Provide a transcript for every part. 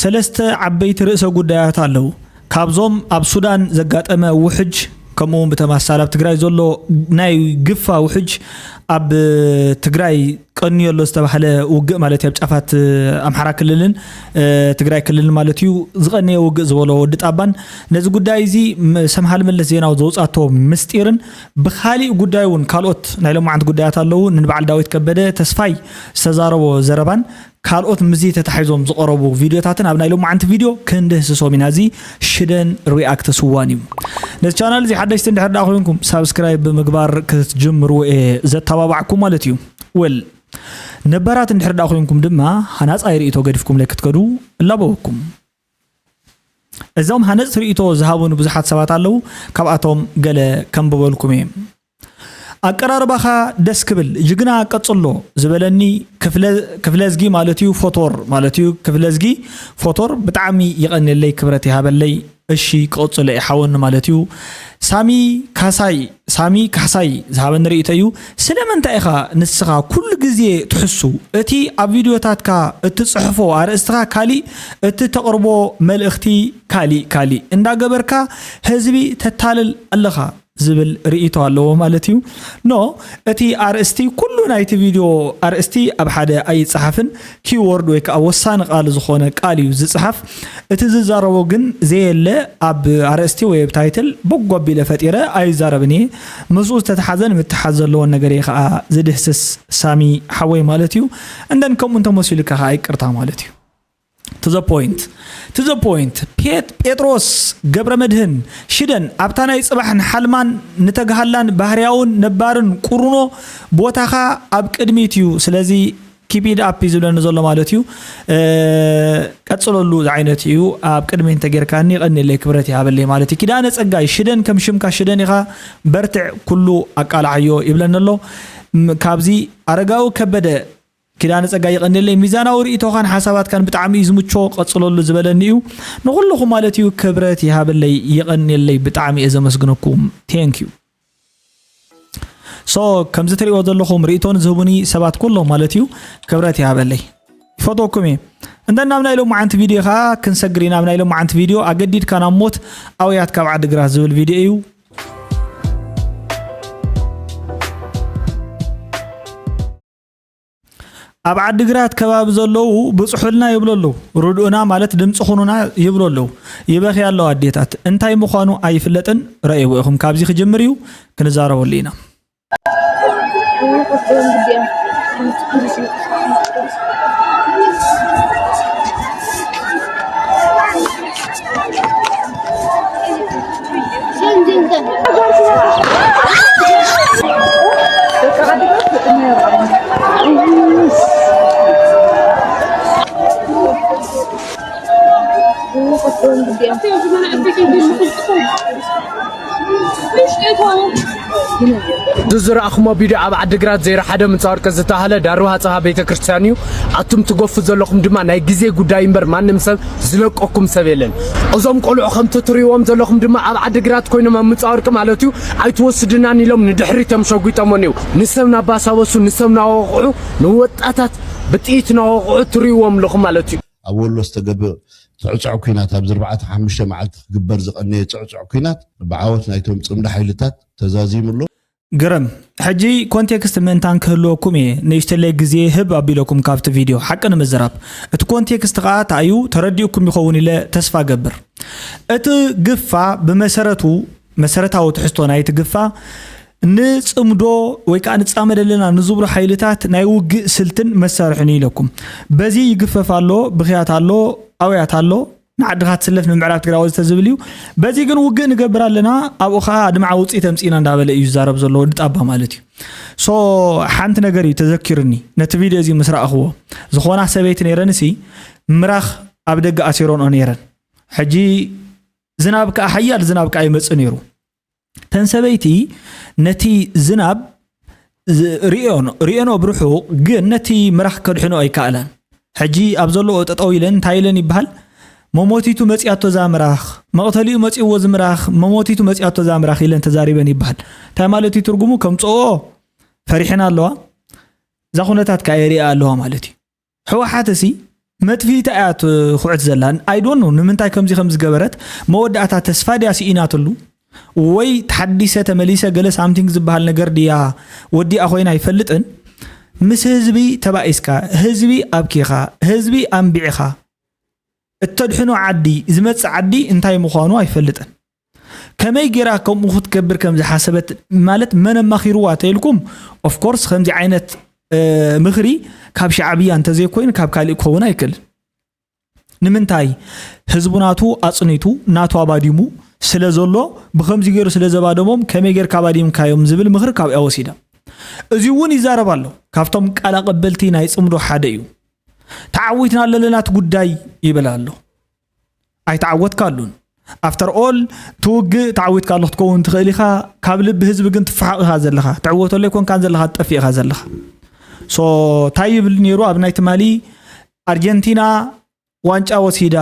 ሰለስተ ዓበይቲ ርእሰ ጉዳያት ኣለዉ። ካብዞም ኣብ ሱዳን ዘጋጠመ ውሕጅ፣ ከምኡ እውን ብተመሳሳሊ ኣብ ትግራይ ዘሎ ናይ ግፋ ውሕጅ፣ ኣብ ትግራይ ቀንዮ ኣሎ ዝተባህለ ውግእ ማለት እዩ፣ ኣብ ጫፋት ኣምሓራ ክልልን ትግራይ ክልልን ማለት እዩ ዝቐነየ ውግእ ዝበሎ ወዲ ጣባን፣ ነዚ ጉዳይ እዚ ሰምሃል መለስ ዜናዊ ዘውፃቶ ምስጢርን ብካሊእ ጉዳይ እውን ካልኦት ናይ ሎማዓንቲ ጉዳያት ኣለዉ። ንበዓል ዳዊት ከበደ ተስፋይ ዝተዛረቦ ዘረባን ካልኦት ምስዚ ተታሒዞም ዝቐረቡ ቪድዮታትን ኣብ ናይ ሎማዓንቲ ቪድዮ ክንድህስሶም ኢና። እዚ ሽደን ሪኣክት ስዋን እዩ። ነዚ ቻናል እዚ ሓደሽቲ እንድሕር ደኣ ኮይንኩም ሳብስክራይብ ብምግባር ክትጅምርዎ እየ ዘተባባዕኩም ማለት እዩ። ወል ነባራት እንድሕር ደኣ ኮይንኩም ድማ ሃናፃይ ርእይቶ ገዲፍኩምለይ ክትከዱ እላበወኩም። እዞም ሃነፅቲ ርእይቶ ዝሃቡኒ ብዙሓት ሰባት ኣለዉ። ካብኣቶም ገለ ከንብበልኩም እየ። ኣቀራርባኻ ደስ ክብል ጅግና ቀጽሎ ዝበለኒ ክፍለ ክፍለዝጊ ማለት እዩ ፎቶር ማለት እዩ ክፍለዝጊ ፎቶር ብጣዕሚ ይቐንየለይ ክብረት ይሃበለይ። እሺ ክቕጽሎ እየ ሓወኒ ማለት እዩ። ሳሚ ካሳይ ሳሚ ካሕሳይ ዝሃበኒ ርእይቶ እዩ። ስለምንታይ ኢኻ ንስኻ ኩሉ ግዜ ትሕሱ? እቲ ኣብ ቪድዮታትካ እትጽሕፎ ኣርእስትኻ ካሊእ እቲ ተቕርቦ መልእኽቲ ካሊእ ካሊእ እንዳገበርካ ህዝቢ ተታልል ኣለኻ ዝብል ርእይቶ ኣለዎ ማለት እዩ። ኖ እቲ ኣርእስቲ ኩሉ ናይቲ ቪድዮ ኣርእስቲ ኣብ ሓደ ኣይጸሓፍን። ኪወርድ ወይ ከዓ ወሳኒ ቃል ዝኾነ ቃል እዩ ዝጽሓፍ። እቲ ዝዛረቦ ግን ዘየለ ኣብ ኣርእስቲ ወይ ኣብ ታይትል በጎ ኣቢለ ፈጢረ ኣይዛረብን እየ። ምስኡ ዝተተሓዘን ምትሓዝ ዘለዎን ነገር እየ ከዓ ዝድህስስ። ሳሚ ሓወይ ማለት እዩ። እንደን ከምኡ እንተመሲሉካ ከዓ ይቅርታ ማለት እዩ። To the point to the point ፔት ጴጥሮስ ገብረ መድህን ሽደን ኣብታ ናይ ጽባሕን ሓልማን ንተግሃላን ባህርያውን ነባርን ቁርኖ ቦታኻ ኣብ ቅድሚት እዩ። ስለዚ keep it up እዩ ዝብለኒ ዘሎ ማለት እዩ። ቀጽለሉ ዝዓይነት እዩ። ኣብ ቅድሚ እንተጌርካኒ ቀኒለይ ክብረት ይሃበለይ ማለት እዩ። ኪዳነ ጸጋይ ሽደን ከም ሽምካ ሽደን ኢኻ በርትዕ ኩሉ ኣቃላዓዮ ይብለኒ ኣሎ። ካብዚ ኣረጋዊ ከበደ ኪዳነ ጸጋይ ይቐንየለይ። ሚዛናዊ ርእይቶኻን ሓሳባትካን ብጣዕሚ እዩ ዝምቾ፣ ቀጽለሉ ዝበለኒ እዩ። ንኹልኹም ማለት እዩ ክብረት ይሃበለይ፣ ይቐንየለይ፣ ብጣዕሚ እየ ዘመስግነኩም። Thank you። So ከምዚ ትርእይዎ ዘለኹም ርእይቶ ንዝህቡኒ ሰባት ኩሎም ማለት እዩ ክብረት ይሃበለይ፣ ይፈትወኩም እየ። እንተ ናብ ናይ ሎማዓንቲ ቪድዮ ኸዓ ክንሰግር ኢና። ኣብ ናይ ሎማዓንቲ ቪድዮ ኣገዲድካ ናብ ሞት ኣውያት ካብ ዓዲ ግራት ዝብል ቪድዮ እዩ። ኣብ ዓዲግራት ከባቢ ዘለዉ ብጽሑልና ይብሉ ኣለዉ። ርድኡና ማለት ድምጺ ኩኑና ይብሉ ኣለዉ። ይበኽያ ኣለዋ ኣዴታት። እንታይ ምዃኑ ኣይፍለጥን። ረእይዎ ኢኹም። ካብዚ ክጅምር እዩ። ክንዛረበሉ ኢና። እዚ ዝረኣኹሞ ቪድዮ ኣብ ዓዲግራት ዘይረ ሓደ ምንፃ ወርቂ ዝተባህለ ዳሩ ሃፀሃ ቤተ ክርስቲያን እዩ። ኣቱም ትገፉ ዘለኹም ድማ ናይ ግዜ ጉዳይ እምበር ማንም ሰብ ዝለቀኩም ሰብ የለን። እዞም ቆልዑ ከምቲ ትሪእዎም ዘለኹም ድማ ኣብ ዓዲግራት ኮይኖም ኣብ ምንፃ ወርቂ ማለት እዩ ኣይትወስድናን ኢሎም ንድሕሪቶም ሸጒጦሞ እኒው። ንሰብ ናባሳበሱ ንሰብ ናወቕዑ ንወጣታት ብጥይት ናወቕዑ ትሪእዎም ኣለኹም ማለት እዩ። ኣብ ወሎ ዝተገብር ፅዕፅዕ ኲናት ኣብዚ ኣርባዕተ ሓሙሽተ መዓልቲ ክግበር ዝቐነየ ፅዕፅዕ ኲናት ብዓወት ናይቶም ፅምዲ ሓይልታት ተዛዚሙ ኣሎ። ግርም። ሕጂ ኮንቴክስት ምእንታን ክህልወኩም እየ ንእሽተለይ ግዜ ህብ ኣቢለኩም ካብቲ ቪድዮ ሓቂ ንምዝራብ። እቲ ኮንቴክስት ኸዓ እንታይ እዩ ተረዲኡኩም ይኸውን ኢለ ተስፋ ገብር። እቲ ግፋ ብመሰረቱ መሰረታዊ ትሕዝቶ ናይቲ ግፋ ንፅምዶ ወይ ከዓ ንፃመድ ኣለና ንዝብሉ ሓይልታት ናይ ውግእ ስልትን መሳርሕን እዩ ኢለኩም። በዚ ይግፈፍ ኣሎ፣ ብኽያት ኣሎ፣ ኣውያት ኣሎ፣ ንዓድኻ ትስለፍ ንምዕራብ ትግራይ ወዘተ ዝብል እዩ። በዚ ግን ውግእ ንገብር ኣለና፣ ኣብኡ ከዓ ኣድማዒ ውፅኢት ኣምፂእና እንዳበለ እዩ ዝዛረብ ዘሎ ወዲ ጣባ ማለት እዩ። ሶ ሓንቲ ነገር እዩ ተዘኪሩኒ ነቲ ቪድዮ እዚ ምስ ረኣኽዎ። ዝኾና ሰበይቲ ነይረንሲ ምራኽ ኣብ ደገ ኣሲሮንኦ ነይረን። ሕጂ ዝናብ ከዓ ሓያል ዝናብ ከዓ ይመፅእ ነይሩ። ተን ሰበይቲ ነቲ ዝናብ ዝ- ርእዮን ርእዮንኦ ብርሑቕ ግን ነቲ ምራኽ ከድሕንኦ ኣይከኣላን። ሕጂ ኣብ ዘለኦ ጠጠው ኢለን እንታይ ኢለን ይበሃል? መሞቲቱ መፂኣቶ እዛ ምራኽ፣ መቕተሊኡ መፂእዎ እዚ ምራኽ፣ መሞቲቱ መፂኣቶ እዛ ምራኽ ኢለን ተዛሪበን ይበሃል። እንታይ ማለት እዩ ትርጉሙ? ከምፅኦ ፈሪሕን ኣለዋ፣ እዛ ኩነታት ከዓ የርእያ ኣለዋ ማለት እዩ። ህወሓት እሲ መጥፊኢታ እያ ትኹዕት ዘላ። I don't know ንምንታይ ከምዚ ከም ዝገበረት፣ መወዳእታ ተስፋ ድያ ስኢናትሉ ወይ ተሓዲሰ ተመሊሰ ገለ ሳምቲንግ ዝበሃል ነገር ድያ ወዲኣ ኮይና ኣይፈልጥን። ምስ ህዝቢ ተባኢስካ፣ ህዝቢ ኣብኪኻ፣ ህዝቢ ኣንቢዕኻ እተድሕኖ ዓዲ፣ ዝመጽእ ዓዲ እንታይ ምዃኑ ኣይፈልጥን። ከመይ ጌራ ከምኡ ክትገብር ከም ዝሓሰበት፣ ማለት መን ኣማኺርዋ ተይልኩም፣ ኦፍኮርስ ከምዚ ዓይነት ምኽሪ ካብ ሻዕብያ እንተዘይኮይኑ ካብ ካሊእ ክኸውን ኣይክእልን። ንምንታይ? ህዝቡ ናቱ ኣጽኒቱ፣ ናቱ ኣባዲሙ ስለ ዘሎ፣ ብኸምዚ ገይሩ ስለ ዘባደሞም ከመይ ጌርካ ኣባዲምካዮም ዝብል ምኽሪ ካብኣ ወሲዳ። እዚ እውን ይዛረብ ኣሎ። ካብቶም ቃል ኣቐበልቲ ናይ ጽምዶ ሓደ እዩ። ተዓዊትና ኣለለና እቲ ጉዳይ ይብል ኣሎ። ኣይተዓወትካሉን። ኣፍተር ኦል ትውግእ ተዓዊትካ ኣሎ ክትከውን ትኽእል ኢኻ። ካብ ልቢ ህዝቢ ግን ትፈሓቕ ኢኻ ዘለኻ። ትዕወተሉ ኣይኮንካን ዘለኻ፣ ትጠፍእ ኢኻ ዘለኻ። ሶ እንታይ ይብል ነይሩ ኣብ ናይ ትማሊ ኣርጀንቲና ዋንጫ ወሲዳ፣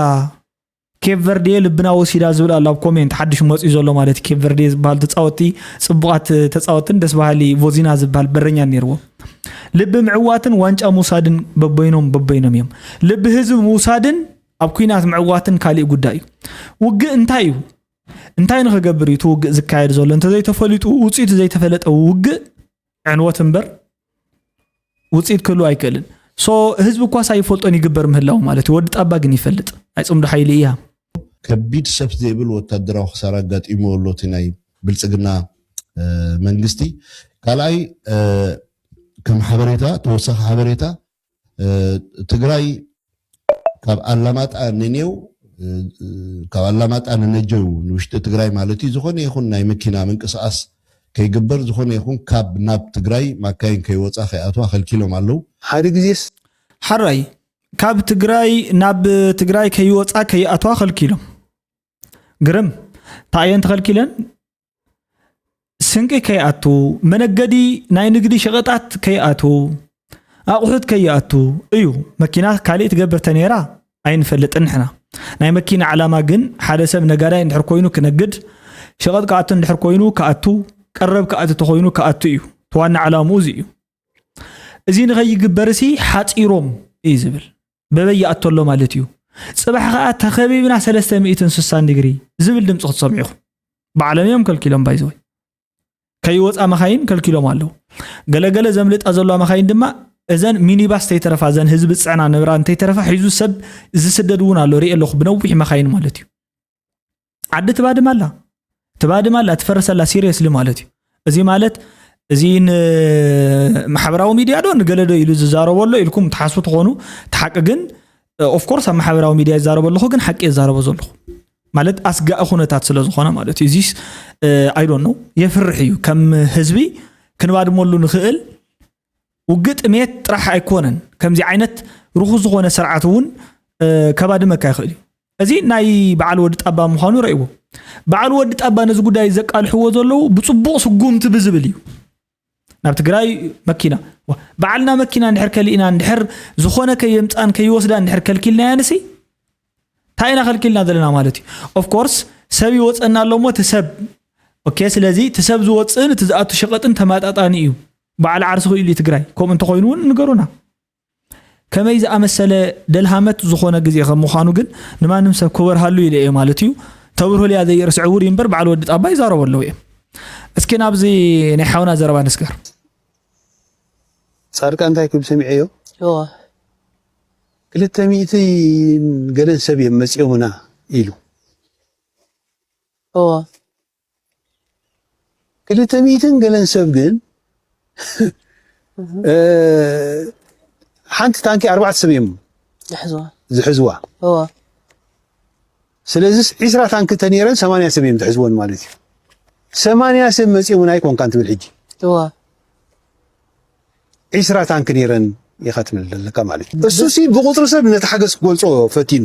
ኬፕ ቨርዴ ልብና ወሲዳ ዝብል ኣሎ ኣብ ኮሜንት ሓድሽ መፅኡ ዘሎ ማለት እዩ። ኬፕ ቨርዴ ዝበሃል ተፃወቲ ፅቡቓት ተፃወትን ደስ በሃሊ ቮዚና ዝበሃል በረኛ ነይርዎ። ልቢ ምዕዋትን ዋንጫ ምውሳድን በበይኖም በበይኖም እዮም። ልቢ ህዝቢ ምውሳድን ኣብ ኲናት ምዕዋትን ካሊእ ጉዳይ እዩ። ውግእ እንታይ እዩ? እንታይ ንኽገብር እዩ እቲ ውግእ ዝካየድ ዘሎ? እንተዘይተፈሊጡ ውፅኢቱ ዘይተፈለጠ ውግእ ዕንወት እምበር ውፅኢት ክህሉ ኣይክእልን። ሶ ህዝቢ እኳስ ኣይፈልጦን ይግበር ምህላው ማለት እዩ። ወዲ ጣባ ግን ይፈልጥ። ናይ ፅምዶ ሓይሊ እያ። ከቢድ ሰብ ዘይብል ወታደራዊ ክሳራ ኣጋጢምዎ ኣሎ እቲ ናይ ብልፅግና መንግስቲ። ካልኣይ ከም ሓበሬታ፣ ተወሳኺ ሓበሬታ፣ ትግራይ ካብ ኣላማጣ ንኔው፣ ካብ ኣላማጣ ንነጀው፣ ንውሽጢ ትግራይ ማለት እዩ፣ ዝኾነ ይኹን ናይ መኪና ምንቅስቓስ ከይግበር፣ ዝኾነ ይኹን ካብ ናብ ትግራይ ማካይን ከይወፃ ከይኣትዋ ከልኪሎም ኣለዉ። ሓደ ግዜስ ሓራይ ካብ ትግራይ ናብ ትግራይ ከይወፃ ከይኣትዋ ከልኪሎም። ግርም ታየን ተኸልኪለን ስንቂ ከይኣቱ፣ መነገዲ ናይ ንግዲ ሸቐጣት ከይኣቱ፣ ኣቑሑት ከይኣቱ እዩ። መኪና ካሊእ ትገብር ተነይራ ኣይንፈልጥን ንሕና። ናይ መኪና ዓላማ ግን ሓደ ሰብ ነጋዳይ እንድሕር ኮይኑ ክነግድ፣ ሸቐጥ ክኣቱ እንድሕር ኮይኑ ክኣቱ፣ ቀረብ ክኣቱ ተኾይኑ ክኣቱ እዩ። እቲ ዋና ዓላምኡ እዚ እዩ። እዚ ንኸይግበርሲ ሓፂሮም እዩ ዝብል። በበይ ይኣቶ ኣሎ ማለት እዩ። ፅባሕ ከዓ ተኸቢብና ሰለስተ ሚእትን ስሳን ዲግሪ ዝብል ድምፂ ክትሰምዑ ኢኹም። ባዕሎም እዮም ከልኪሎም ባይዘወይ ከይወፃ መኻይን ከልኪሎም ኣለዉ። ገለገለ ዘምልጣ ዘለዋ መኻይን ድማ እዘን ሚኒባስ ተይተረፋ እዘን ህዝቢ ዝፅዕና ንብራ እንተይተረፋ ሒዙ ሰብ ዝስደድ እውን ኣሎ። ሪኤ ኣለኹ ብነዊሕ መኻይን ማለት እዩ። ዓዲ ትባድም ኣላ ትባድም ኣላ ትፈርሰላ ሲሪየስሊ ማለት እዩ። እዚ ማለት እዚ ንማሕበራዊ ሚድያ ዶ ንገለ ዶ ኢሉ ዝዛረቦ ኣሎ ኢልኩም ትሓስቡ ትኾኑ። እቲ ሓቂ ግን ኦፍኮርስ ኣብ ማሕበራዊ ሚድያ ይዛረቦ ኣለኹ፣ ግን ሓቂ የዛረቦ ዘለኹ ማለት ኣስጋኢ ኩነታት ስለ ዝኾነ ማለት እዩ። እዚስ ኣይ ዶንት ኖ የፍርሕ እዩ። ከም ህዝቢ ክንባድመሉ ንኽእል ውግእ ጥሜት ጥራሕ ኣይኮነን፣ ከምዚ ዓይነት ርኹስ ዝኾነ ስርዓት እውን ከባድመካ ይኽእል እዩ። እዚ ናይ በዓል ወዲ ጣባ ምዃኑ ረእይዎ። በዓል ወዲ ጣባ ነዚ ጉዳይ ዘቃልሕዎ ዘለዉ ብፅቡቕ ስጉምቲ ብዝብል እዩ። ናብ ትግራይ መኪና በዓልና መኪና እንድሕር ከሊእና እንድሕር ዝኾነ ከየምፃን ከይወስዳ እንድሕር ከልኪልናያ ንሲ እንታይ ኢና ከልኪልና ዘለና ማለት እዩ። ኦፍኮርስ ሰብ ይወፀና ኣሎ እሞ እቲ ሰብ ኦኬ። ስለዚ እቲ ሰብ ዝወፅእን እቲ ዝኣቱ ሸቐጥን ተማጣጣኒ እዩ። በዓል ዓርሲ ክኢሉ እዩ ትግራይ። ከምኡ እንተኾይኑ እውን ንገሩና። ከመይ ዝኣመሰለ ደልሃመት ዝኾነ ግዜ ከም ምዃኑ ግን ንማንም ሰብ ክበርሃሉ ኢለ እየ ማለት እዩ። ተብርሁልያ ዘይርስ ዕውር እዩ እምበር በዓል ወዲ ጣባ ይዛረቡ ኣለዉ እዮም። እስኪ ናብዚ ናይ ሓውና ዘረባ ንስገር። ጻድቃን እንታይ ክብል ሰሚዐዮ? እዋ ክልተ ሚእቲ ገለን ሰብ እዮም መጺኦምና ኢሉ። እዋ ክልተ ሚእትን ገለን ሰብ ግን ሓንቲ ታንኪ ኣርባዕተ ሰብ እዮም ዝሕዝዋ። ስለዚስ ዒስራ ታንኪ ተነይረን ሰማንያ ሰብ እዮም ዝሕዝወን ማለት እዩ። ሰማንያ ሰብ መፂኦምና ኣይኮንካን ትብል ሕጂ። ዒስራ ታንኪ ነይረን ኢኻ ትብል ዘለካ ማለት እዩ። እሱ ሲ ብቁፅሪ ሰብ ነቲ ሓገዝ ክገልፆ ፈቲኑ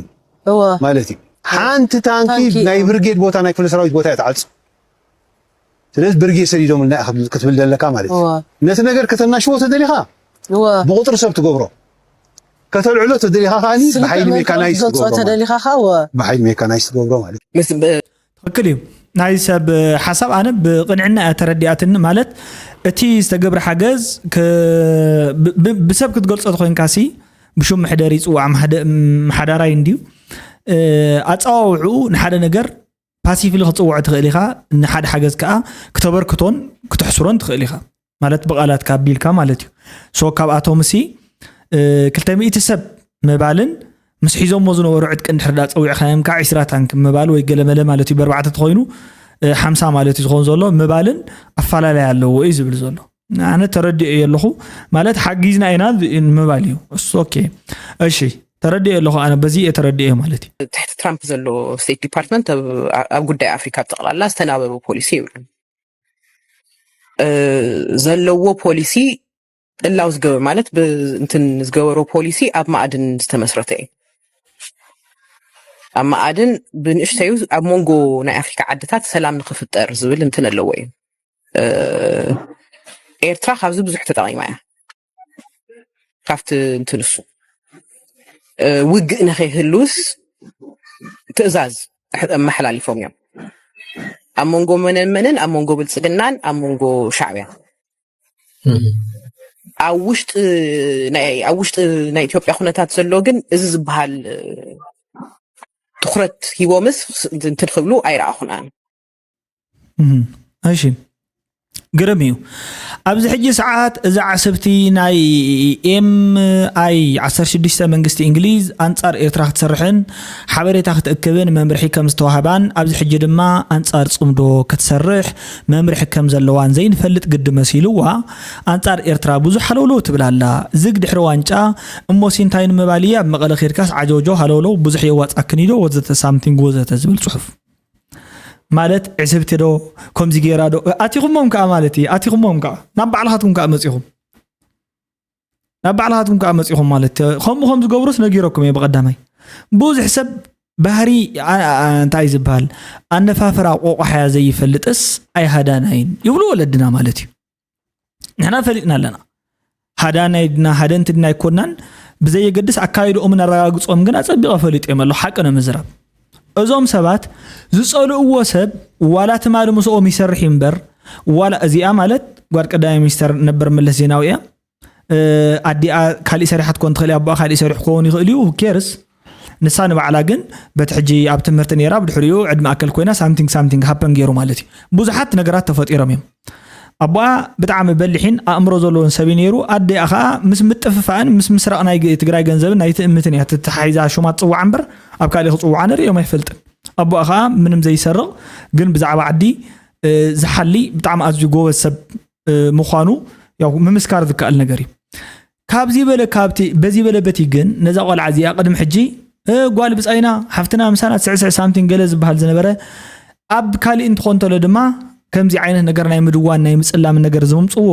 ማለት እዩ። ሓንቲ ታንኪ ናይ ብርጌድ ቦታ ናይ ክፍለ ሰራዊት ቦታ እያ ትዓፁ። ስለዚ ብርጌድ ሰዲዶምልና ክትብል ዘለካ ማለት እዩ። ነቲ ነገር ከተናሽዎ ተደሊኻ ብቁፅሪ ሰብ ትገብሮ፣ ከተልዕሎ ተደሊኻ ከዓኒ ብሓይሊ ሜካናይዝ ትገብሮ ማለት እዩ። ብሓይሊ ሜካናይዝ ትገብሮ ማለት እዩ። ትኽክል እዩ ናይ ሰብ ሓሳብ ኣነ ብቕንዕና እያ ተረዲኣትኒ። ማለት እቲ ዝተገብረ ሓገዝ ብሰብ ክትገልፆ ተኮይንካ ሲ ብሹም መሕደሪ ይፅዋዕ፣ ማሕደ- ማሓዳራይ እንድዩ። ኣፀዋውዕኡ ንሓደ ነገር ፓሲፍሊ ክትፅውዖ ትኽእል ኢኻ፣ ንሓደ ሓገዝ ከዓ ክተበርክቶን ክትሕስሮን ትኽእል ኢኻ። ማለት ብቓላትካ ኣቢልካ ማለት እዩ። ሶ ካብኣቶም እሲ ክልተ ሚእቲ ሰብ ምባልን ምስ ሒዞሞ ዝነበሩ ዕጥቂ እንድሕር ዳ ፀዊዕካዮም ከዓ ዒስራ ታንክ ምባል ወይ ገለመለ ማለት እዩ። ብኣርባዕተ ተኮይኑ ሓምሳ ማለት እዩ ዝኸውን ዘሎ ምባልን ኣፈላለይ ኣለዎ እዩ ዝብል ዘሎ። ኣነ ተረዲኦ ኣለኹ ማለት ሓጊዝና ኢና ምባል እዩ። ኦኬ፣ እሺ፣ ተረዲኦ ኣለኹ። ኣነ በዚ እየ ተረዲኦ ማለት እዩ። ትሕቲ ትራምፕ ዘሎ ስቴት ዲፓርትመንት ኣብ ጉዳይ ኣፍሪካ ብጠቕላላ ዝተናበበ ፖሊሲ ይብሉ። ዘለዎ ፖሊሲ ጥላው ዝገበ ማለት እንትን ዝገበሮ ፖሊሲ ኣብ ማዕድን ዝተመስረተ እዩ። ኣብ ማዕድን ብንእሽተዩ ኣብ መንጎ ናይ ኣፍሪካ ዓድታት ሰላም ንክፍጠር ዝብል እንትን ኣለዎ እዩ። ኤርትራ ካብዚ ብዙሕ ተጠቂማ እያ። ካብቲ እንትን እሱ ውግእ ንከይህልውስ ትእዛዝ ኣመሓላሊፎም እዮም። ኣብ መንጎ መነን መንን፣ ኣብ መንጎ ብልፅግናን ኣብ መንጎ ሻዕብያ። ኣብ ውሽጢ ናይ ኢትዮጵያ ኩነታት ዘሎ ግን እዚ ዝበሃል ትኩረት ሂቦምስ እንትን ክብሉ ኣይረኣኹን ኣነ። እሺ፣ ግርም እዩ። ኣብዚ ሕጂ ሰዓት እዚ ዓስብቲ ናይ ኤም ኣይ ዓሰርተ ሽዱሽተ መንግስቲ እንግሊዝ ኣንጻር ኤርትራ ክትሰርሕን ሓበሬታ ክትእክብን መምርሒ ከም ዝተዋህባን ኣብዚ ሕጂ ድማ ኣንጻር ጽምዶ ክትሰርሕ መምርሒ ከም ዘለዋን ዘይንፈልጥ ግዲ መሲልዋ ኣንጻር ኤርትራ ብዙሕ ሃለውለው ትብል ኣላ። ዝግ ድሕሪ ዋንጫ እሞሲ እንታይ ንምባል እያ ኣብ መቐለ ኬድካስ ዓጀውጀው ሃለውለው ብዙሕ የዋጻክን ኢዶ ወዘተ ሳምቲንግ ወዘተ ዝብል ጽሑፍ ማለት ዕስብቲ ዶ ከምዚ ገይራ ዶ ኣቲኹሞም ከዓ ማለት እዩ ኣቲኹሞም ከዓ ናብ ባዕልኻትኩም ከዓ መፂኹም ናብ ባዕልኻትኩም ከዓ መፂኹም ማለት ከምኡ ከም ዝገብሩስ ነጊረኩም እየ ብቐዳማይ ብዙሕ ሰብ ባህሪ እንታይ ዝበሃል ኣነፋፈራ ቆቋሓያ ዘይፈልጥስ ኣይሃዳናይን ይብሉ ወለድና ማለት እዩ ንሕና ፈሊጥና ኣለና ሃዳናይ ድና ሃደንቲ ድና ኣይኮናን ብዘየገድስ ኣካይድኦምን ኣረጋግፅኦም ግን ኣፀቢቐ ፈሊጦም ኣሎ ሓቂ ንምዝራብ እዞም ሰባት ዝፀልእዎ ሰብ ዋላ ትማሊ ምስኦም ይሰርሕ እዩ እምበር ዋላ እዚኣ ማለት ጓድ ቀዳማይ ሚኒስተር ነበር መለስ ዜናዊ እያ ኣዲኣ ካሊእ ሰሪሓ ትኮን ትኽእል ኣቦኣ ካሊእ ሰሪሑ ክኸውን ይኽእል እዩ ኬርስ ንሳ ንባዕላ ግን በቲ ሕጂ ኣብ ትምህርቲ ነራ ብድሕሪኡ ዕድመ ኣከል ኮይና ሳምቲንግ ሳምቲንግ ሃፐን ገይሩ ማለት እዩ ብዙሓት ነገራት ተፈጢሮም እዮም ኣቦኣ ብጣዕሚ በሊሒን ኣእምሮ ዘለዎን ሰብ ነይሩ ኣዲኣ ከዓ ምስ ምጥፍፋእን ምስ ምስራቕ ናይ ትግራይ ገንዘብን ናይ ትእምትን እያ ትተሓሒዛ ሹማ ትፅዋዕ እምበር ኣብ ካሊእ ክፅውዓ ንርእዮም ኣይፈልጥን ኣቦኣ ከዓ ምንም ዘይሰርቕ ግን ብዛዕባ ዓዲ ዝሓሊ ብጣዕሚ ኣዝዩ ጎበዝ ሰብ ምዃኑ ያው ምምስካር ዝከኣል ነገር እዩ ካብዚ በለ ካብቲ በዚ በለ በቲ ግን ነዛ ቆልዓ እዚኣ ቅድሚ ሕጂ እ፣ ጓል ብፃይና ሓፍትና ምሳና ስዕስዕ ሳምቲን ገለ ዝበሃል ዝነበረ ኣብ ካሊእ እንትኾን ተሎ ድማ ከምዚ ዓይነት ነገር ናይ ምድዋን ናይ ምፅላምን ነገር ዝምምፅዎ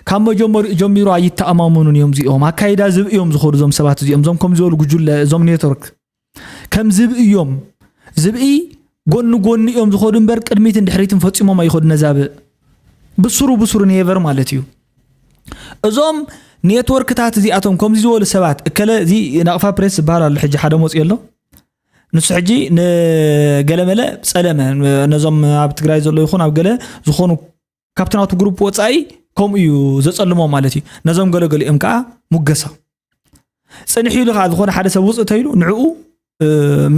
ካብ መጀመሪኡ ጀሚሩ ኣይተኣማመኑን እዮም እዚኦም ኣካይዳ ዝብእዮም ዝኸዱ እዞም ሰባት እዚኦም እዞም ከም ዝበሉ ጉጅለ እዞም ኔትወርክ ከም ዝብእዮም ዝብኢ ጎኒ ጎኒ እዮም ዝኸዱ እምበር ቅድሚትን ድሕሪትን ፈፂሞም ኣይኸዱ ነዛብእ ብስሩ ብስሩ ኔቨር ማለት እዩ እዞም ኔትወርክታት እዚኣቶም ከምዚ ዝበሉ ሰባት እከለ እዚ ናቕፋ ፕሬስ ዝበሃል ኣሎ ሕጂ ሓደ መፅኡ ኣሎ ንሱ ሕጂ ንገለመለ ፀለመ ነዞም ኣብ ትግራይ ዘሎ ይኹን ኣብ ገለ ዝኾኑ ካብቲ ናቱ ግሩፕ ወፃኢ ከምኡ እዩ ዘፀልሞም ማለት እዩ ነዞም ገለገሊኦም ከዓ ሙገሳ ፅንሕ ኢሉ ከዓ ዝኾነ ሓደ ሰብ ውፅእ ተይሉ ንዕኡ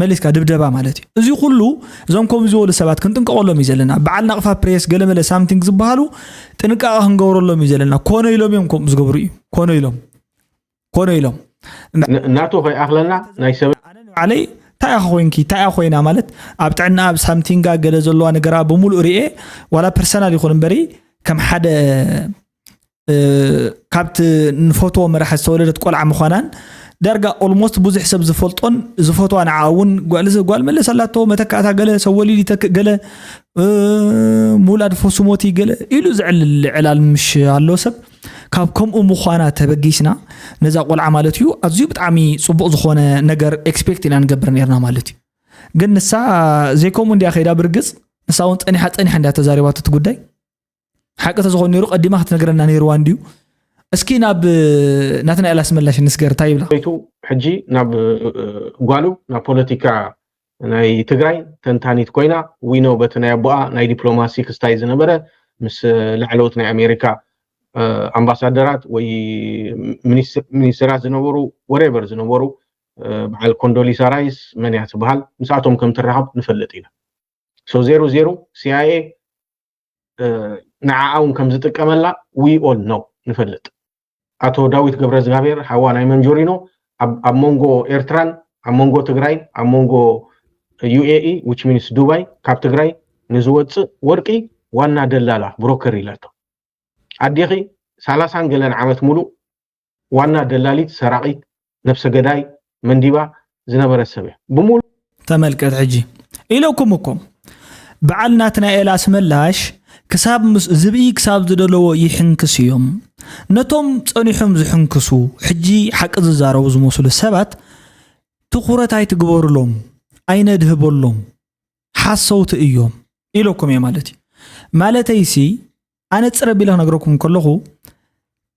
መሊስካ ድብደባ ማለት እዩ እዚ ኩሉ እዞም ከምኡ ዝበሉ ሰባት ክንጥንቀቀሎም እዩ ዘለና በዓል ናቕፋ ፕሬስ ገለመለ ሳምቲንግ ዝበሃሉ ጥንቃቐ ክንገብረሎም እዩ ዘለና ኮነ ኢሎም እዮም ከምኡ ዝገብሩ እዩ ኮነ ኢሎም ኮነ ኢሎም ናቱ ከይኣኽለና ናይ ሰብ ባዕለይ እንታይ ኢኻ ኮይንኪ እንታይ ኢኻ ኮይና ማለት ኣብ ጥዕና ኣብ ሳምቲንጋ ገለ ዘለዋ ነገራ ብምሉእ ርኤ ዋላ ፐርሰናል ይኹን እምበሪ ከም ሓደ ካብቲ ንፈትዎ መራሒ ዝተወለደት ቆልዓ ምዃናን ዳርጋ ኦልሞስት ብዙሕ ሰብ ዝፈልጦን ዝፈትዋ ንዓ እውን ጓል መለስ ኣላቶ መተካእታ ገለ ሰብ ወሊድ ይተክእ ገለ ምውላድ ፈሱ ሞቲ ገለ ኢሉ ዘዕልል ዕላል ምሽ ኣሎ ሰብ ካብ ከምኡ ምዃና ተበጊስና ነዛ ቆልዓ ማለት እዩ ኣዝዩ ብጣዕሚ ፅቡቕ ዝኾነ ነገር ኤክስፔክት ኢና ንገብር ነርና ማለት እዩ ግን ንሳ ዘይከምኡ እንዲያ ከይዳ ብርግፅ ንሳ እውን ፀኒሓ ፀኒሓ እንዲያ ተዛሪባቶ እቲ ጉዳይ ሓቂ ተዝኾን ነይሩ ቀዲማ ክትነግረና ነይርዋ እንድዩ እስኪ ናብ ናትናኤል ኣስመላሽ ንስገር እንታይ ይብላ ቤቱ ሕጂ ናብ ጓሉ ናብ ፖለቲካ ናይ ትግራይ ተንታኒት ኮይና ዊኖ በቲ ናይ ኣቦኣ ናይ ዲፕሎማሲ ክስታይ ዝነበረ ምስ ላዕለዎት ናይ ኣሜሪካ ኣምባሳደራት ወይ ሚኒስትራት ዝነበሩ፣ ወሬቨር ዝነበሩ፣ በዓል ኮንዶሊሳ ራይስ መን እያ ትበሃል፣ ምስኣቶም ከም ትራኸብ ንፈልጥ ኢና። ዜሮ ዜሮ ሲኣይኤ ንዓኣ እውን ከም ዝጥቀመላ we all know፣ ንፈልጥ። ኣቶ ዳዊት ገብረዝጋብሔር፣ ሓዋ ናይ መንጆሪኖ፣ ኣብ መንጎ ኤርትራን ኣብ መንጎ ትግራይ፣ ኣብ መንጎ ዩ ኤ ኢ which means ዱባይ፣ ካብ ትግራይ ንዝወፅእ ወርቂ ዋና ደላላ፣ ብሮከር ኢላቶ። ኣዴኺ ሰላሳን ገለን ዓመት ሙሉእ ዋና ደላሊት፣ ሰራቒት፣ ነብሰ ገዳይ፣ መንዲባ ዝነበረት ሰብ እያ። ብሙሉ ተመልከት ሕጂ ኢለኩም እኮ በዓል ናትናኤል ኣስመላሽ ክሳብ ምስ ዝብኢ ክሳብ ዝደለዎ ይሕንክስ እዮም። ነቶም ጸኒሖም ዝሕንክሱ ሕጂ ሓቂ ዝዛረቡ ዝመስሉ ሰባት ትኹረት ኣይትግበሩሎም፣ ኣይነድህበሎም፣ ሓሰውቲ እዮም ኢለኩም እየ ማለት እዩ። ማለተይሲ ኣነጽር ኣቢለ ክነግረኩም ከለኹ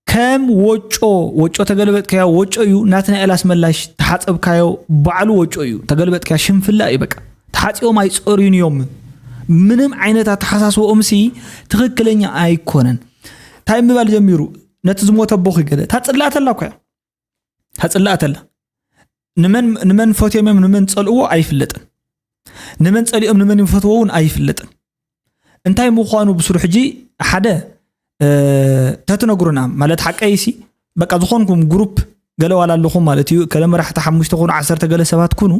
ከም ወጮ ወጮ ተገልበጥካዮ ወጮ እዩ። ናትናኤል ኣስመላሽ ተሓጸብካዮ ባዕሉ ወጮ እዩ። ተገልበጥካዮ ሽንፍላ እዩ በቃ። ተሓጺቦም ኣይጸርዩን እዮም። ምንም ዓይነት ኣተሓሳስቦኦምሲ ትኽክለኛ ኣይኮነን። እንታይ ምባል ጀሚሩ? ነቲ ዝሞተ ኣቦኺ ገለ ታጽላእተላ እኮ እያ። ታጽላእተላ ንመን ንመን ፈትዮም እዮም ንመን ጸልእዎ ኣይፍለጥን። ንመን ጸሊኦም ንመን ይፈትዎ እውን ኣይፍለጥን። እንታይ ምዃኑ ብስሩ ሕጂ ሓደ ተትነግሩና ማለት ሓቀይሲ በቃ ዝኾንኩም ግሩፕ ገለ ዋላ ኣለኹም ማለት እዩ። ከለ መራሕቲ ሓሙሽተ ኩኑ ዓሰርተ ገለ ሰባት ኩኑ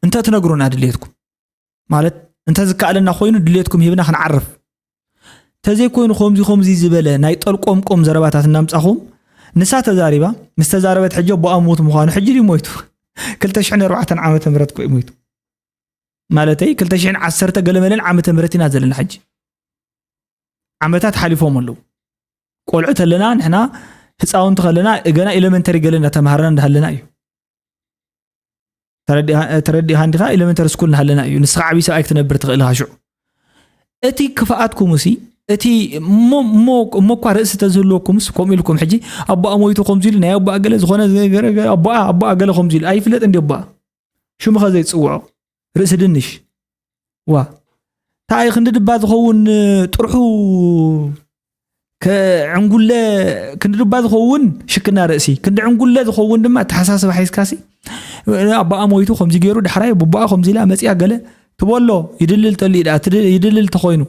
እንተ ትነግሩና ድሌትኩም ማለት እንተ ዝከኣለና ኮይኑ ድሌትኩም ሂብና ክንዓርፍ ተዘይኮይኑ ከምዚ ከምዚ ዝበለ ናይ ጠልቆምቆም ዘረባታት እናምጻኹም ንሳ ተዛሪባ ምስ ተዛረበት ሕጂ ኣቦኣ ምዉት ምዃኑ ሕጂ ድዩ ሞይቱ? ክልተ ሽሕን ኣርባዕተን ዓመተ ምህረት ኮ እዩ ሞይቱ። ማለተይ ክልተ ሽሕን ዓሰርተ ገለ መለን ዓመተ ምህረት ኢና ዘለና ሕጂ። ዓመታት ሓሊፎም ኣለዉ። ቆልዑ ተለና ንሕና ህፃውንቲ ከለና ገና ኤሌመንተሪ ገለ እንዳተምሃርና እንዳሃለና እዩ። ተረዲእካ እንዲኻ? ኤሌመንተሪ ስኩል እንዳሃለና እዩ። ንስኻ ዓብዪ ሰብኣይ ክትነብር ትኽእል ኢኻ ሽዑ። እቲ ክፍኣትኩም ሲ እቲ እሞ እሞ እሞ እኳ ርእሲ ተዝህልወኩምስ ከምኡ ኢልኩም ሕጂ ኣቦኣ ሞይቱ ከምዚ ኢሉ ናይ ኣቦኣ ገለ ዝኾነ ገረ- ገረ- ኣቦኣ ኣቦኣ ገለ ከምዚ ኢሉ ኣይፍለጥ እንዲ ኣቦኣ ሽሙ ከ ዘይትፅውዖ ርእሲ ድንሽ ዋ እንታይ ክንዲ ድባ ዝኸውን ጥርሑ ከዕንጉለ ክንዲ ድባ ዝኸውን ሽክና ርእሲ ክንዲ ዕንጉለ ዝኸውን ድማ ኣተሓሳስባ ሒዝካሲ ኣቦኣ ሞይቱ ከምዚ ገይሩ ዳሕራይ ቡቦኣ ከምዚ ኢላ መፂኣ ገለ ትበሎ ይድልል ተልዩ ደኣ ይድልል ተኾይኑ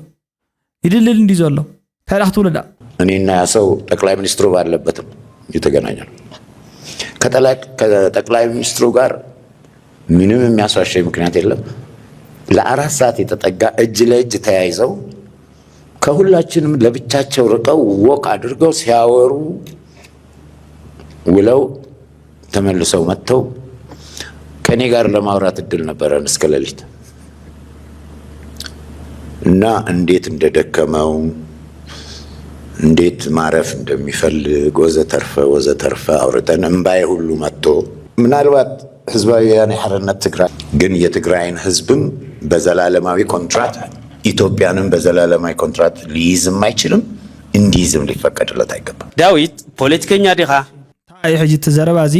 ይድልል እንዲ ዘሎ እንታይ ደኣ ክትብሎ ደኣ እኔና ያ ሰው ጠቅላይ ሚኒስትሩ ባለበትም የተገናኘ ነው። ከጠቅላይ ሚኒስትሩ ጋር ምንም የሚያስዋሸኝ ምክንያት የለም። ለአራት ሰዓት የተጠጋ እጅ ለእጅ ተያይዘው ከሁላችንም ለብቻቸው ርቀው ወክ አድርገው ሲያወሩ ውለው ተመልሰው መጥተው ከኔ ጋር ለማውራት እድል ነበረን እስከ ሌሊት እና እንዴት እንደደከመው እንዴት ማረፍ እንደሚፈልግ ወዘተርፈ ወዘተርፈ አውርተን እምባዬ ሁሉ መጥቶ ምናልባት ህዝባዊ ወያኔ ሓርነት ትግራይ ግን የትግራይን ህዝብም በዘላለማዊ ኮንትራት ኢትዮጵያንም በዘላለማዊ ኮንትራት ሊይዝም አይችልም፣ እንዲይዝም ሊፈቀድለት አይገባም። ዳዊት ፖለቲከኛ ዲኻ? እንታይ ሕጂ እቲ ዘረባ እዚ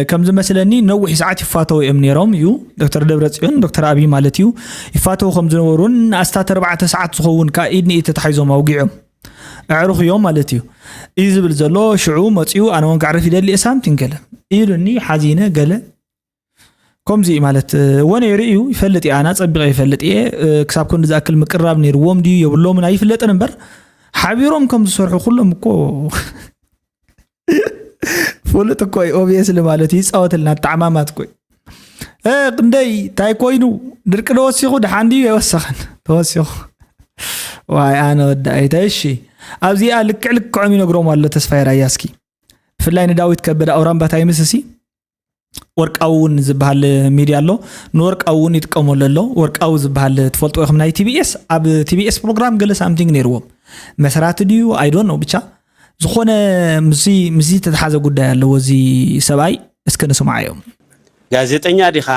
ከም ዝመስለኒ ነዊሕ ሰዓት ይፋተው እዮም ነይሮም እዩ ዶክተር ደብረፅዮን ዶክተር ኣብይ ማለት እዩ ይፋተው ከም ዝነበሩን ንኣስታት ኣርባዕተ ሰዓት ዝኸውን ከዓ ኢድ ንኢድ ተታሒዞም ኣውጊዖም ኣዕሩኽዮም ማለት እዩ እዩ ዝብል ዘሎ ሽዑ መፅኡ ኣነ እውን ከዕርፍ ይደሊ እየ ሳምቲንግ ገለ ኢሉኒ ሓዚነ ገለ ከምዚ እዩ ማለት እወ ነይሩ እዩ ይፈልጥ እየ ኣና ፀቢቐ ይፈልጥ እየ ክሳብ ክንዲ ዝኣክል ምቅራብ ነይርዎም ድዩ የብሎምን ኣይፍለጥን እምበር ሓቢሮም ከም ዝሰርሑ ኩሎም እኮ ፍሉጥ እኮ እዩ ኦብስሊ ማለት እዩ ይፃወትልና ተዓማማት እኮ እዩ ክንደይ እንታይ ኮይኑ ድርቂ ተወሲኹ ደሓን ድዩ የወሰኸን ተወሲኹ ዋይ ኣነ ወዳኢተ እሺ ኣብዚኣ ልክዕ ልክዖም ይነግሮም ኣሎ ተስፋይ ራያ እስኪ ብፍላይ ንዳዊት ከበደ ኣውራምባ ታይምስ እሲ ወርቃዊ እውን ዝበሃል ሚድያ ኣሎ ንወርቃዊ እውን ይጥቀመሉ ኣሎ ወርቃዊ ዝበሃል ትፈልጥዎ ኢኹም ናይ ቲቢኤስ ኣብ ቲቢኤስ ፕሮግራም ገለ ሳምቲንግ ነይርዎም መስራቲ ድዩ ኣይዶን ነው ብቻ ዝኾነ ምስዚ ምስዚ ተተሓዘ ጉዳይ ኣለዎ እዚ ሰብኣይ እስከ ንስማዓዮም ጋዜጠኛ ዲኻ?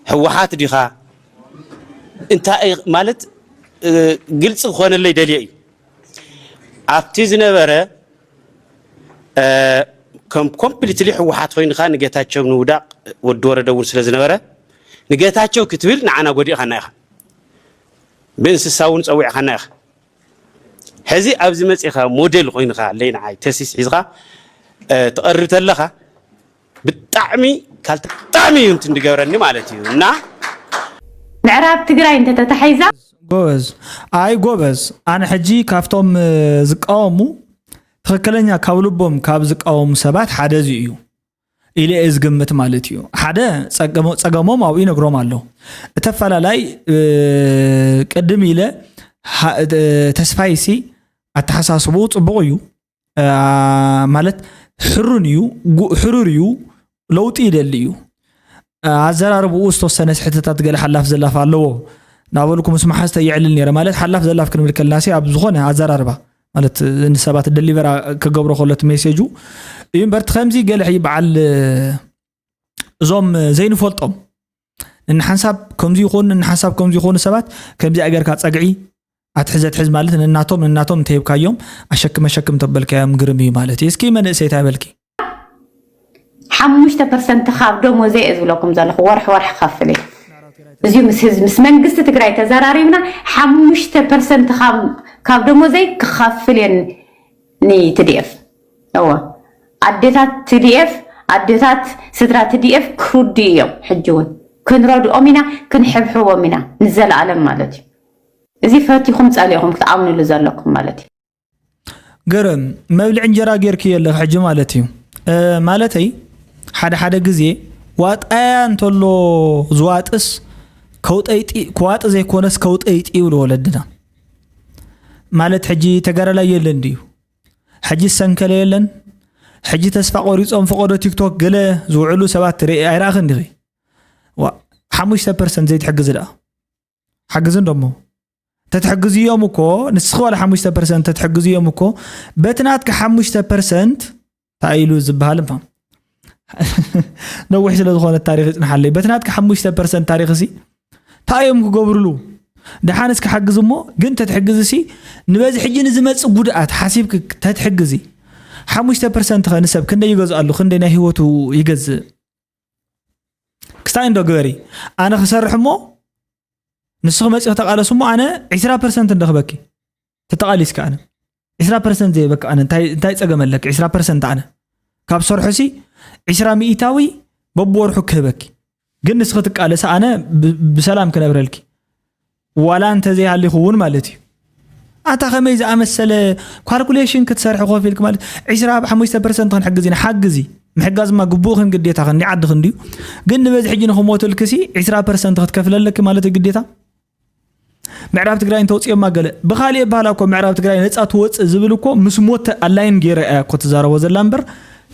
ህወሓት ዲኻ? እንታይ ማለት ግልፂ ክኾነለይ ደልየ እዩ ኣብቲ ዝነበረ ከም ኮምፕሊትሊ ህወሓት ኮይንካ ንጌታቸው ንውዳቕ ወዲ ወረደ እውን ስለ ዝነበረ ንጌታቸው ክትብል ንዓና ጎዲእኻና ኢኻ ብእንስሳ እውን ፀዊዕኻና ኢኻ ሕዚ ኣብዚ መፂኻ ሞዴል ኮይንካ ኣለይ ንዓይ ተሲስ ሒዝካ ትቐርብ ተለኻ ብጣዕሚ ካልተ ብጣዕሚ እዩ እንትን ዝገብረኒ ማለት እዩ። እና ምዕራብ ትግራይ እንተተታሒዛ ጎበዝ። ኣይ ጎበዝ፣ ኣነ ሕጂ ካብቶም ዝቃወሙ ትኽክለኛ ካብ ልቦም ካብ ዝቃወሙ ሰባት ሓደ እዚ እዩ ኢለ እየ ዝግምት ማለት እዩ። ሓደ ጸገሞም ኣብኡ ይነግሮም ኣሎ። እቲ ኣፈላላይ ቅድም ኢለ ተስፋይሲ ኣተሓሳስብኡ ጽቡቕ እዩ ማለት ሕሩን እዩ፣ ሕሩር እዩ፣ ለውጢ ይደሊ እዩ። ኣዘራርብኡ ዝተወሰነ ስሕተታት ገለ ሓላፍ ዘላፍ ኣለዎ ናበልኩ ምስ መሓዝተ የዕልል ነይረ። ማለት ሓላፍ ዘላፍ ክንብል ከለና ሲ ኣብ ዝኾነ ኣዘራርባ ማለት ንሰባት ደሊቨራ ክገብሮ ከሎ እቲ ሜሴጁ እዩ እምበር እቲ ከምዚ ገለ ሕጂ በዓል እዞም ዘይንፈልጦም ንሓንሳብ ከምዚ ይኾኑ ንሓንሳብ ከምዚ ይኾኑ ሰባት ከምዚ ኣገርካ ጸግዒ ኣትሕዝ ኣትሕዝ ማለት ነናቶም ነናቶም እንተሂብካዮም ኣሸክም ኣሸክም ተበልካዮም ግርም እዩ ማለት እዩ። እስኪ መንእሰይ እንታይ በልኪ? ሓሙሽተ ፐርሰንት ካብ ደሞዘይ እየ ዝብለኩም ዘለኹ ወርሒ ወርሒ ከፍል እየ። እዚኡ ምስ ህዝቢ ምስ መንግስቲ ትግራይ ተዘራሪብና ሓሙሽተ ፐርሰንት ካብ ደሞዘይ ክኸፍል እየ ን ቲዲኤፍ። እወ ኣዴታት ቲዲኤፍ ኣዴታት ስድራ ቲዲኤፍ ክርድኡ እዮም። ሕጂ እውን ክንረድኦም ኢና ክንሕብሕቦም ኢና ንዘለኣለም ማለት እዩ። እዚ ፈቲኹም ጸሊእኹም ክትኣምንሉ ዘለኩም ማለት እዩ። ግርም መብልዒ እንጀራ ጌርክዮ ኣለኺ ሕጂ ማለት እዩ። ማለተይ ሓደ ሓደ ግዜ ዋጣያ እንተሎ ዝዋጥስ ከውጠይጢ ክዋጢ ዘይኮነስ ከውጠይጢ ይብሉ ወለድና። ማለት ሕጂ ተጋዳላይ የለን ድዩ? ሕጂ ዝሰንከለ የለን? ሕጂ ተስፋ ቆሪጾም ፈቐዶ ቲክቶክ ገለ ዝውዕሉ ሰባት ትርኢ ኣይረኣኽን ዲኺ? ሓሙሽተ ፐርሰንት ዘይትሕግዚ ደኣ ሓግዚ እንዶ እሞ ተትሕግዝዮም እኮ ንስኺ ዋላ ሓሙሽተ ፐርሰንት ተትሕግዝዮም እኮ በቲ ናትኪ ሓሙሽተ ፐርሰንት እንታይ ኢሉ ዝበሃል እማ ነዊሕ ስለ ዝኾነ ታሪኽ ይፅንሓለይ በቲ ናትኪ ሓሙሽተ ፐርሰንት ታሪኽ ሲ እንታይ እዮም ክገብርሉ ደሓን እስኪ ሓግዝ እሞ ግን ተትሕግዝ ሲ ንበዚ ሕጂ ንዝመፅእ ጉድኣት ሓሲብኪ ተትሕግዚ ሓሙሽተ ፐርሰንት ኸ ንሰብ ክንደይ ይገዝኣሉ ክንደይ ናይ ህይወቱ ይገዝእ ክስታይ እንዶ ግበሪ ኣነ ክሰርሕ እሞ ንስኺ መፂኺ ተቓለሱ እሞ ኣነ ዒስራ ፐርሰንት እንደኽበኪ ተተቓሊስኪ ኣነ ዒስራ ፐርሰንት ዘይበኪ ኣነ እንታይ ፀገም ኣለኪ ዒስራ ፐርሰንት ኣነ ካብ ሰርሖሲ ዒስራ ሚኢታዊ በብወርሑ ክህበኪ ግን ንስኺ ትቃለሲ ኣነ ብሰላም ክነብረልኪ ዋላ እንተዘይሃሊኹ እውን ማለት እዩ ኣታ ከመይ ዝኣመሰለ ካልኩሌሽን ክትሰርሒ ኮፍ ኢልክ ማለት ዒስራ ብ ሓሙሽተ ፐርሰንት ክንሕግዝ ኢና ሓግዚ ምሕጋዝ ማ ግቡእክን ግዴታክን ናይ ዓድክን ድዩ ግን ንበዚ ሕጂ ንክሞትልክሲ ዒስራ ፐርሰንት ክትከፍለለኪ ማለት እዩ ግዴታ ምዕራብ ትግራይ እንተውፅዮማ ገለ ብካሊእ በሃላ እኮ ምዕራብ ትግራይ ነፃ ትወፅእ ዝብል እኮ ምስ ሞት ኣላይን ገይረ እያ እኮ ትዛረቦ ዘላ እምበር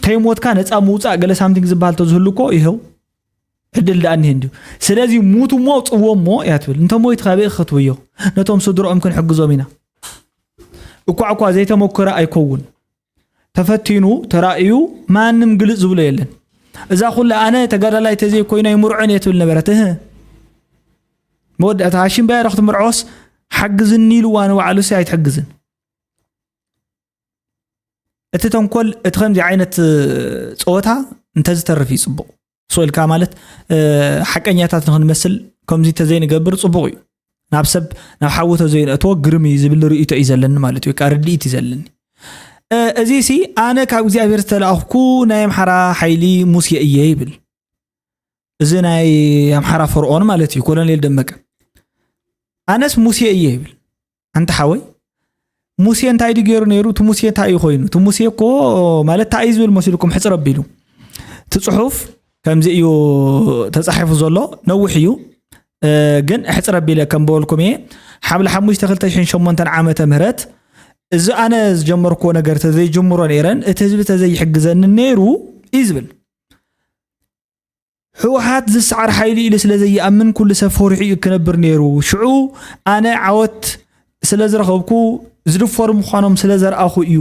ከይሞትካ ነፃ ምውፃእ ገለ ሳምቲንግ ዝበሃል ተዝህሉ እኮ ይኸው ዕድል ደኣ እኒሀ እንድዩ ስለዚ ሙቱ እሞ ኣውፅዎ እሞ እያ ትብል እንተ ሞይትካ በይ ክትብዮ ነቶም ስድርኦም ክንሕግዞም ኢና እኳ እኳ ዘይተመኮረ ኣይከውን ተፈቲኑ ተራእዩ ማንም ግልፅ ዝብሎ የለን እዛ ኩላ ኣነ ተጋዳላይ ተዘይኮይኑ ኣይምርዖን እየ ትብል ነበረት እህ መወዳእታ ኣሽምባያ ዶ ክትምርዖስ ሓግዝኒ ኢልዋ ንባዕሉሲ ኣይትሕግዝን እቲ ተንኮል እቲ ከምዚ ዓይነት ፀወታ እንተዝተርፍ እዩ ፅቡቕ ስእልካ ማለት ሓቀኛታት ንክንመስል ከምዚ ተዘይንገብር ፅቡቕ እዩ ናብ ሰብ ናብ ሓዊ ተዘይንእትዎ ግርም እዩ ዝብል ርእይቶ እዩ ዘለኒ ማለት እዩ ርድኢት እዩ ዘለኒ እዚ ሲ ኣነ ካብ እግዚኣብሔር ዝተላእኽኩ ናይ ኣምሓራ ሓይሊ ሙሴ እየ ይብል እዚ ናይ ኣምሓራ ፈርኦን ማለት እዩ ኮሎኔል ደመቀ ኣነስ ሙሴ እየ ይብል ኣንታ ሓወይ ሙሴ እንታይ ድዩ ገይሩ ነይሩ እቲ ሙሴ እንታይ እዩ ኮይኑ እቲ ሙሴ እኮ ማለት እንታይ እዩ ዝብል መሲልኩም ሕፅር ኣቢሉ እቲ ፅሑፍ ከምዚ እዩ ተፃሒፉ ዘሎ ነዊሕ እዩ ግን ሕፅር ኣቢለ ከም በበልኩም እየ ሓምለ ሓሙሽተ ክልተ ሽሕን ሸሞንተን ዓመተ ምህረት እዚ ኣነ ዝጀመርክዎ ነገር ተዘይጅምሮ ነይረን እቲ ህዝቢ ተዘይሕግዘኒ ነይሩ እዩ ዝብል ህወሓት ዝሰዓር ሓይሊ ኢሉ ስለ ዘይኣምን ኩሉ ሰብ ፈሪሑ እዩ ክነብር ነይሩ። ሽዑ ኣነ ዓወት ስለ ዝረኸብኩ ዝድፈሩ ምዃኖም ስለ ዘርኣኹ እዩ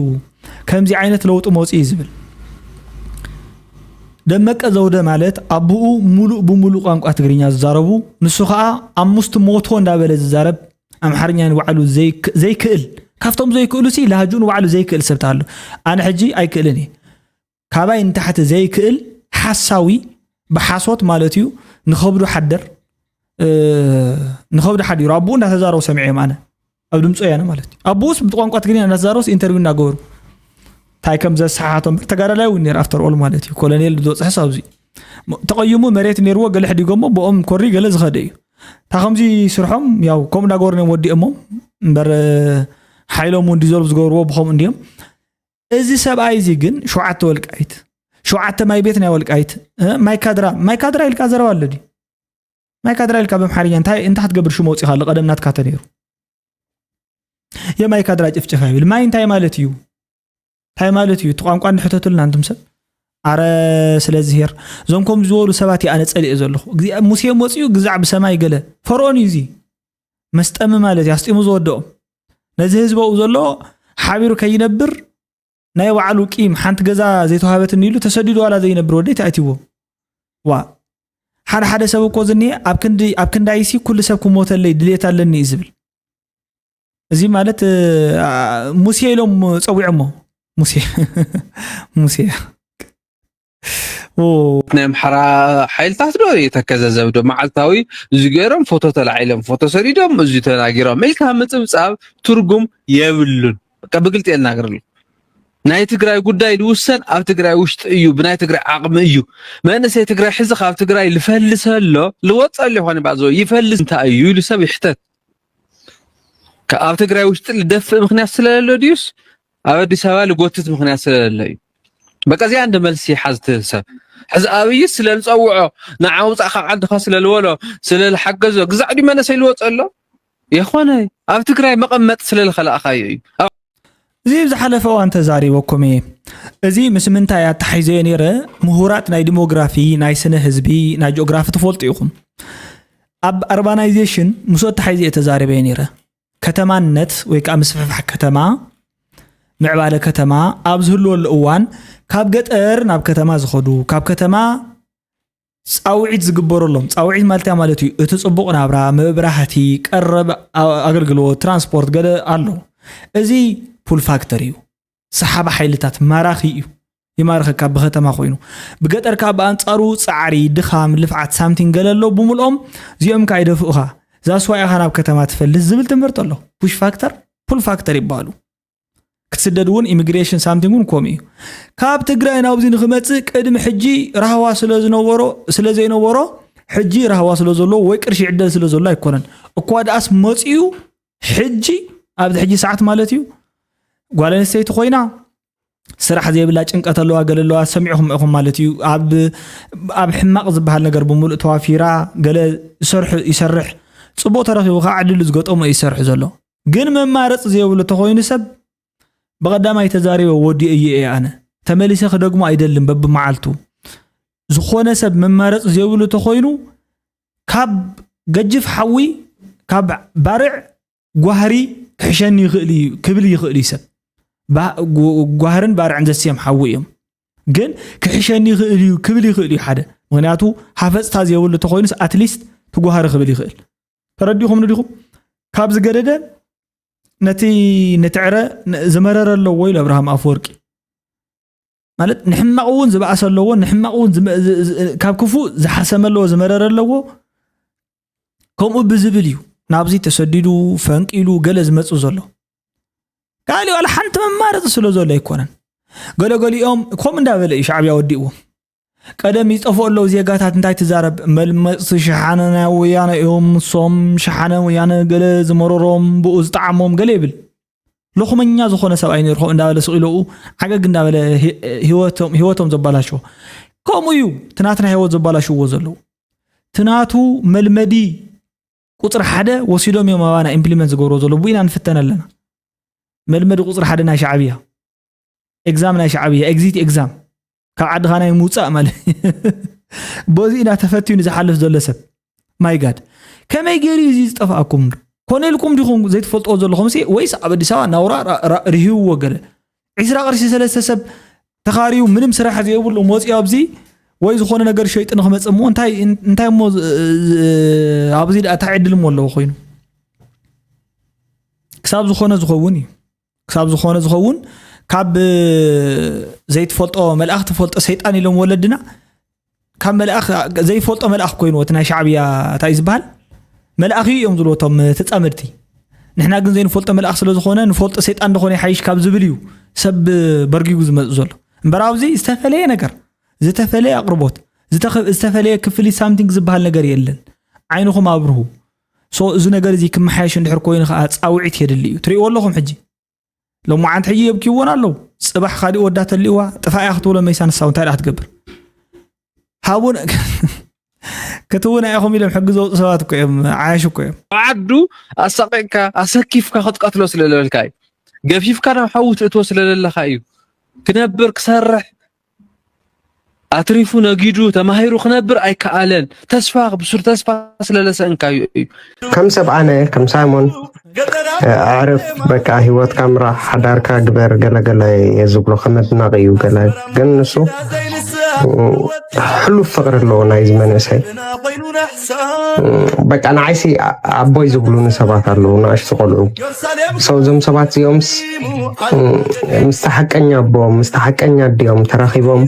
ከምዚ ዓይነት ለውጢ መፂኡ ዝብል። ደመቀ ዘውደ ማለት ኣቦኡ ሙሉእ ብሙሉእ ቋንቋ ትግርኛ ዝዛረቡ፣ ንሱ ኸዓ ኣምስት ሞቶ እንዳበለ ዝዛረብ ኣምሓርኛ ንባዕሉ ዘይክ- ዘይክእል፣ ካብቶም ዘይክእሉ ሲ ላህጅኡ ንባዕሉ ዘይክእል ሰብ ተሃሉ። ኣነ ሕጂ ኣይክእልን እየ። ካባይ ንታሕቲ ዘይክእል ሓሳዊ ብሓሶት ማለት እዩ ንኸብዱ ሓደር ንኸብዱ ሓዲሩ ኣቦኡ እንዳተዛረቡ ሰሚዐዮም ኣነ ኣብ ድምፂ ወያነ ማለት እዩ። ኣቦስ ብቋንቋ ትግርኛ እናተዛረቡስ ኢንተርቪው እናገበሩ እንታይ ከም ዘሰሓሓቶም፣ እምበር ተጋዳላይ እውን ነይሩ፣ ኣፍተር ኦል ማለት እዩ። ኮሎኔል ዝበፅሐስ ኣብዚ ተቐይሙ መሬት ነይርዎ፣ ገለ ሕዲጎሞ ብኦም ኮሪ ገለ ዝኸደ እዩ። እታ ከምዚ ስርሖም ያው ከምኡ እናገበሩ እዮም ወዲኦሞም እምበር፣ ሓይሎም እውን ዲዞልቭ ዝገብርዎ ብኸምኡ እንዲዮም። እዚ ሰብኣይ እዚ ግን ሸውዓተ ወልቃይት፣ ሸውዓተ ማይ ቤት ናይ ወልቃይት፣ እ፣ ማይ ካድራ፣ ማይ ካድራ ኢልካ ዘረባ ኣሎ ድዩ? ማይ ካድራ ኢልካ ብኣምሓርኛ እንታይ እንታይ ክትገብር ሽሙ ኣውፂኻ ኣሎ? ቀደም ናትካ ተነይሩ። የማይ ካድራ ጭፍጨፋ ይብል። ማይ እንታይ ማለት እዩ? እንታይ ማለት እዩ? እቲ ቋንቋ እንድሕተቱልና እንቱም ሰብ። ኣረ ስለዝሄር እዞም ከም ዝበሉ ሰባት እየ ኣነ ጸሊኤ ዘለኹ። እግዚኣ-፣ ሙሴ መፅኡ ግዛዕ ብሰማይ ገለ ፈርዖን እዩ እዚ። መስጠሚ ማለት እዩ፣ ኣስጢሙ ዝወደኦም። ነዚ ህዝቢ ኣብኡ ዘሎ ሓቢሩ ከይነብር ናይ ባዕሉ ቂም፣ ሓንቲ ገዛ ዘይተዋሃበትኒ ኢሉ ተሰዲዱ ዋላ ዘይነብር ወደይ ተኣትይዎ። ዋ፣ ሓደ ሓደ ሰብ እኮ ዝኒሄ ኣብ ክንዲ፣ ኣብ ክንዳይሲ ኩሉ ሰብ ክሞተለይ ድሌት ኣለኒ እዩ ዝብል። እዚ ማለት፣ እ፣ አ፣ ሙሴ ኢሎም ጸዊዖሞ። ሙሴ። ሙሴ። ኦ። ናይ ኣምሓራ ሓይልታት ዶ የተከዘ ዘብዶ መዓልታዊ እዚ ገይሮም ፎቶ ተላዒሎም፣ ፎቶ ሰዲዶም፣ እዚ ተናጊሮም ኢልካ ምጽብጻብ ትርጉም የብሉን። በቃ ብግልጺ የናግረሉ። ናይ ትግራይ ጉዳይ ዝውሰን ኣብ ትግራይ ውሽጢ እዩ፣ ብናይ ትግራይ ዓቕሚ እዩ። መንእሰይ ትግራይ ሕዚ ካብ ትግራይ ልፈልሰ ኣሎ፣ ልወፀ ኣሎ ይኾን ባዞ፣ ይፈልስ እንታይ እዩ ኢሉ ሰብ ይሕተት። ከ-፣ ኣብ ትግራይ ውሽጢ ልደፍእ ምኽንያት ስለሌሎ ድዩስ ኣብ ኣዲስ ኣበባ ልጎትት ምኽንያት ስለሌሎ እዩ? በቃ እዚኣ እንደ መልሲ ይሓዝ እቲ ሰብ። ሕዚ ኣብይስ ስለ ልፀውዖ፣ ንዓ ውፃእ ካብ ዓድኻ ስለ ልበሎ፣ ስለ ልሓገዞ፣ ግዛዕ ድዩ መንእሰይ ልወፀ ኣሎ? የኾነ፣ ኣብ ትግራይ መቐመጥ ስለ ልኸላእኻዮ እዩ። ኣብ እዚ ዝሓለፈ እዋን ተዛሪበኩም እየ። እዚ ምስ ምንታይ ኣተሓሒዘዮ ነይረ? ምሁራት ናይ ዲሞግራፊ፣ ናይ ስነ ህዝቢ፣ ናይ ጂኦግራፊ ትፈልጡ ኢኹም። ኣብ ኣርባናይዜሽን ምስ ኣተሓሒዘ እየ ተዛሪበዮ ነይረ። ከተማነት ወይ ከዓ ምስፍሕፋሕ ከተማ፣ ምዕባለ ከተማ ኣብ ዝህልወሉ እዋን ካብ ገጠር ናብ ከተማ ዝኸዱ፣ ካብ ከተማ ጻውዒት ዝግበረሎም፣ ጻውዒት ማለት እንታይ ማለት እዩ? እቲ ጽቡቕ ናብራ፣ መብራህቲ፣ ቀረብ ኣ-፣ ኣገልግሎት፣ ትራንስፖርት ገለ ኣሎ። እዚ ፑል ፋክተር እዩ። ሰሓቢ ሓይልታት ማራኺ እዩ። ይማርኸካ ብከተማ ኮይኑ። ብገጠር ከኣ ብኣንጻሩ ጻዕሪ፣ ድኻም፣ ልፍዓት ሳምቲንግ ገለ ኣሎ ብምልኦም እዚኦም ከኣ ይደፍኡኻ። ዛስዋ ኢኻ ናብ ከተማ ትፈልስ ዝብል ትምህርቲ ኣሎ። ፑሽ ፋክተር፣ ፑል ፋክተር ይበሃሉ። ክትስደድ እውን ኢሚግሬሽን ሳምቲንግ እውን ከምኡ እዩ። ካብ ትግራይ ናብዚ ንክመጽእ ቅድሚ ሕጂ ራህዋ ስለ ዝነበሮ፣ ስለ ዘይነበሮ ሕጂ ራህዋ ስለ ዘለዎ ወይ ቅርሺ ይዕደል ስለ ዘሎ ኣይኮነን። እኳ ደኣስ መጺኡ ሕጂ ኣብዚ ሕጂ ሰዓት ማለት እዩ ጓል ኣንስተይቲ ኮይና ስራሕ ዘይብላ ጭንቀት ኣለዋ ገለ ኣለዋ ሰሚዕኹም ኢኹም ማለት እዩ። ኣብ ኣብ ሕማቕ ዝበሃል ነገር ብምሉእ ተዋፊራ ገለ ዝሰርሑ ይሰርሕ ጽቡቕ ተረኺቡ ከዓ ዕድሉ ዝገጠሞ እዩ ዝሰርሑ ዘሎ። ግን መማረፂ ዘይብሉ ተኮይኑ ሰብ ብቐዳማይ ተዛሪበ ወዲኤዮ እየ ኣነ። ተመሊሰ ክደግሞ ኣይደልን በብመዓልቱ። ዝኾነ ሰብ መማረፂ ዘይብሉ ተኾይኑ ካብ ገጅፍ ሓዊ ካብ ባርዕ ጓህሪ ክሕሸኒ ይኽእል እዩ ክብል ይኽእል እዩ ሰብ። ባ-፣ ጓ-፣ ጓህርን ባርዕን ዘስዮም ሓዊ እዮም። ግን ክሕሸኒ ይኽእል እዩ ክብል ይኽእል እዩ ሓደ። ምኽንያቱ ሃፈፅታ ዘይብሉ ተኾይኑስ ኣትሊስት ትጓህሪ ክብል ይኽእል። ተረዲኹም ንዲኹም? ካብ ዝገደደ ነቲ ንትዕረ ን-፣ ዝመረረ ኣለዎ ኢሉ ኣብርሃም ኣፈወርቂ። ማለት ንሕማቕ እውን ዝበኣሰ ኣለዎ፣ ንሕማቕ እውን ዝመ-፣ ዝ-፣ ዝ-፣ ካብ ክፉእ ዝሓሰመ ኣለዎ፣ ዝመረረ ኣለዎ። ከምኡ ብዝብል እዩ ናብዚ ተሰዲዱ፣ ፈንቂሉ፣ ገለ ዝመጽእ ዘሎ። ካልእ ዋላ ሓንቲ መማረጺ ስለ ዘሎ ኣይኮነን። ገለገሊኦም ከምኡ እንዳበለ እዩ ሻዕብያ ወዲእዎም። ቀደም ይጠፍኡ ኣለዉ ዜጋታት እንታይ ትዛረብ? መልመጽቲ ሸሓነ ናይ ወያነ እዮም፣ ንሶም ሸሓነ ወያነ ገለ ዝመረሮም ብኡ ዝጠዓሞም ገለ ይብል። ሎኽመኛ ዝኾነ ሰብኣይ ነይሩ ከምኡ እንዳበለ ስቕ ኢሉ ኣብኡ ዓገግ እንዳበለ ሂ-፣ ሂወቶም፣ ሂወቶም ዘባላሽዎ። ከምኡ እዩ እቲ ናትና ሂወት ዘባላሽውዎ ዘለዉ። እቲ ናቱ መልመዲ ቁፅሪ ሓደ ወሲዶም እዮም ኣባና ኢምፕሊመንት ዝገብርዎ ዘለዉ። ብኡ ኢና ንፍተን ኣለና። መልመዲ ቁፅሪ ሓደ ናይ ሻዕብያ። ኤግዛም ናይ ሻዕብያ፣ ኤግዚት ኤግዛም። ካብ ዓድኻ ናይ ምውፃእ ማለት። በዚ ኢና ተፈቲኑ ዝሓልፍ ዘሎ ሰብ። ማይ ጋድ። ከመይ ገይሩ እዩ እዚ ዝጠፍኣኩም? ኮነ ኢልኩም ዲኹም ዘይትፈልጥዎ ዘለኹም ሲ? ወይስ ኣብ ኣዲስ ኣበባ ናውራ ራ-፣ ራ-፣ ርሂውዎ ገለ? ዒስራ ቅርሺ ሰለስተ ሰብ ተኻርዩ ምንም ስራሕ ዘይብሉ መፂኡ ኣብዚ ወይ ዝኾነ ነገር ሸይጡ ንክመፅእ እሞ እንታይ፣ እንታይ እሞ ዝ-፣ ዝ-፣ ኣብዚ ደኣ እንታይ ዕድል እሞ ኣለዎ ኮይኑ? ክሳብ ዝኾነ ዝኸውን እዩ። ክሳብ ዝኾነ ዝኸውን ካብ፣ እ፣ ዘይትፈልጦ መልኣኽ ትፈልጦ ሰይጣን ኢሎም ወለድና። ካብ መልኣኽ ዘይፈልጦ መልኣኽ ኮይኑ እቲ ናይ ሻዕብያ እንታይ እዩ ዝበሃል? መልኣኽ እዩ እዮም ዝብልዎ እቶም ተጻመድቲ። ንሕና ግን ዘይንፈልጦ መልኣኽ ስለ ዝኾነ ንፈልጦ ሰይጣን እንደኾነ ይሓይሽ ካብ ዝብል እዩ ሰብ በርጊጉ ዝመጽእ ዘሎ። እምበር ኣብዚ ዝተፈለየ ነገር፣ ዝተፈለየ ኣቕርቦት፣ ዝተኸ- ዝተፈለየ ክፍሊት ሳምቲንግ ዝበሃል ነገር የለን። ዓይንኹም ኣብርሁ። ሶ እዚ ነገር እዚ ክመሓየሽ እንድሕር ኮይኑ ከዓ ፃውዒት የድሊ እዩ። ትሪእዎ ኣለኹም ሕጂ። ሎማዓንቲ ሕጂ የብክይዎን ኣለዉ። ፅባሕ ካሊእ ወዳ ተልእዋ ጥፋእያ ክትብሎ መይሳ ንሳ እንታይ ደኣ ክትገብር? ሃቡን ክትውና ኢኹም ኢሎም ሕጊ ዘውፁ ሰባት እኮ እዮም። ዓያሽ እኮ እዮም። ዓዱ ኣሳቂቅካ ኣሰኪፍካ ክትቀትሎ ስለለበልካ እዩ። ገፊፍካ ናብ ሓዊ ትእትዎ ስለለለካ እዩ። ክነብር ክሰርሕ ኣትሪፉ ነጊዱ ተማሂሩ ክነብር ኣይከኣለን። ተስፋ ብሱር ተስፋ ስለለሰእንካዩ እዩ። ከም ሰብ ኣነ ከም ሳይሞን ኣዕርፍ በቃ ህይወትካ ምራሕ ሓዳርካ ግበር ገለገለ እየ ዝብሎ ከም ኣድናቂ እዩ ገለ ግን ንሱ ሕሉፍ ፍቅሪ ኣለዎ ናይዚ መንእሰይ በቃ ንዓይሲ ኣቦይ ዝብሉኒ ሰባት ኣለዉ ንኣሽቱ ቆልዑ ሰው እዞም ሰባት እዚኦምስ ምስቲ ሓቀኛ ኣቦኦም ምስቲ ሓቀኛ ኣዲኦም ተራኺቦም